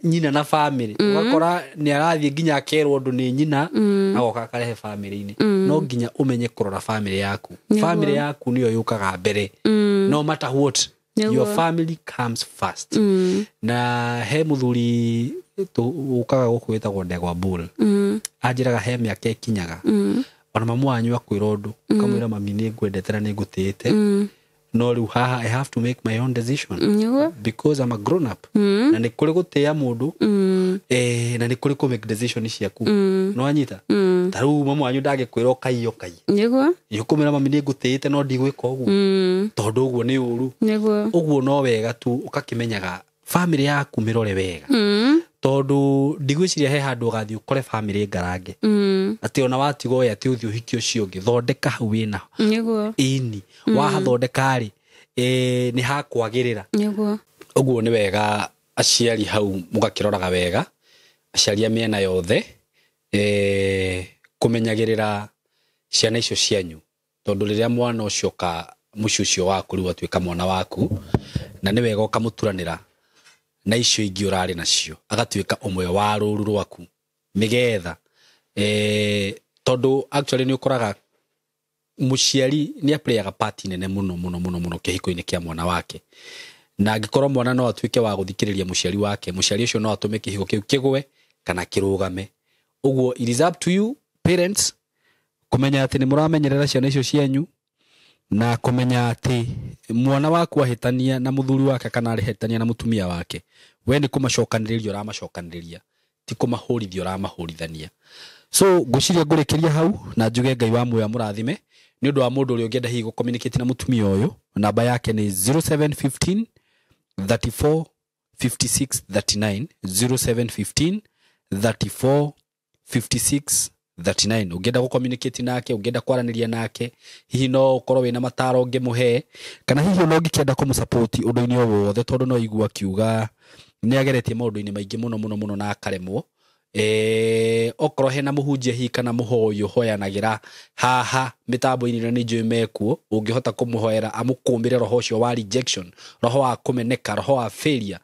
B: nyina na family. Ũgakora nĩ arathiĩ nginya akerwo ũndũ nĩ nyina, agoka akarehe family-inĩ. No nginya ũmenye kũrora family yaku. Family yaku nĩyo yũkaga mbere, no matter what. Your family comes first. Na he mũthuri ũkaga gũkũ wĩtagwo Ndegwa Bull, anjĩraga he mĩaka ĩkinyaga, ona mamu wanyu akwĩra ũndũ, ũkamwĩra, "Mami, nĩ ngwendete na nĩ ngũtĩĩte, no rĩu haha I have to make my own decision because I'm a grown up." Na nĩ kũrĩ gũtĩĩa mũndũ, na nĩ kũrĩ kũ make decision ciaku. No wanyita? Ta rĩu mamu wanyu ndangĩkwĩra ũkaiye ũkaiye.
A: Nĩguo.
B: Ũkũmwĩra, "Mami, nĩ ngũtĩĩte, no ndigwĩka ũguo, tondũ ũguo nĩ ũru."
A: Nĩguo.
B: Ũguo no wega tu ũgakĩmenyaga family yaku mĩrore wega, tondũ ndigwĩciria he handũ ũgathiĩ ũkore family ngarange, atĩ ona watigwo we atĩ ũthiĩ ũhiki ũcio ũngĩ. Thondeka hau wĩna
A: Nĩguo.
B: Ĩni wahathondeka rĩ, nĩ hakwagĩrĩra.
A: Nĩguo.
B: Ũguo nĩ wega aciari hau mũgakĩroraga wega, aciari a mĩena yothe, kũmenyagĩrĩra ciana icio cianyu, tondũ rĩrĩa mwana ũcio ka mũciĩ ũcio waku rĩu atuĩka mwana waku, na nĩ wega ũkamũturanĩra na icio ingĩ ũrarĩ nacio, agatuĩka ũmwe wa rũru rwaku, nĩgetha tondũ actually nĩ ũkoraga mũciari nĩ aplayaga part nene mũno mũno mũno mũno kĩhiko-inĩ kĩa mwana wake. Na angĩkorwo mwana no atuĩke wa gũthikĩrĩria mũciari wake, mũciari ũcio no atũme kĩhiko kĩu kĩgwe kana kĩrũgame. Ũguo it is up to you parents kũmenya atĩ nĩ mũramenyerera ciana icio cianyu, na kũmenya atĩ mwana waku ahĩtania na mũthuri wake kana arĩhĩtania na mũtumia wake, we nĩ kũmacokanĩrĩria ũramacokanĩrĩria, ti kũmahũrithia ũramahũrithania. So ngwĩciria ngũrĩkĩria hau na njuge Ngai wa muoyo amũrathime. Nĩ ũndũ wa mũndũ ũrĩa ũngĩenda hihi gũ-communicate na mũtumia ũyũ, namba yake nĩ 0715 34 56 39, 0715 34 56 39. Ũngĩenda gũ-communicate nake, ũngĩenda kwaranĩria nake, hihi no ũkorwo wĩna mataro ũngĩmũhe, kana hihi ona ũngĩkĩenda kũmũsupport ũndũ-inĩ o wothe, tondũ no igua akiuga nĩ ageretie maũndũ-inĩ maingĩ mũno mũno mũno na akaremwo. Okorwo hena mũhunjia hihi kana mũhoi ũhoyanagĩra haha mĩtambo-inĩ ĩno, nĩ njũĩ mekuo, ũngĩhota kũmũhoera amũkũmĩre roho ũcio wa rejection, roho wa kũmeneka, roho wa failure,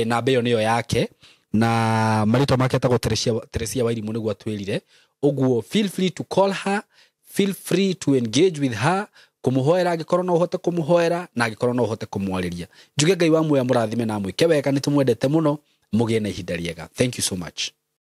B: namba ĩyo nĩyo yake, na marĩtwa make etagwo Teresia, Teresia Wairimũ nĩguo atwĩrire ũguo. Feel free to call her, feel free to engage with her, kũmũhoera angĩkorwo no ũhote kũmũhoera, na angĩkorwo no ũhote kũmwarĩria. Njuge Ngai wa muoyo amũrathime na amwĩke wega. Nĩ tũmwendete mũno. Mũgĩe na ihinda rĩega. Thank you so much.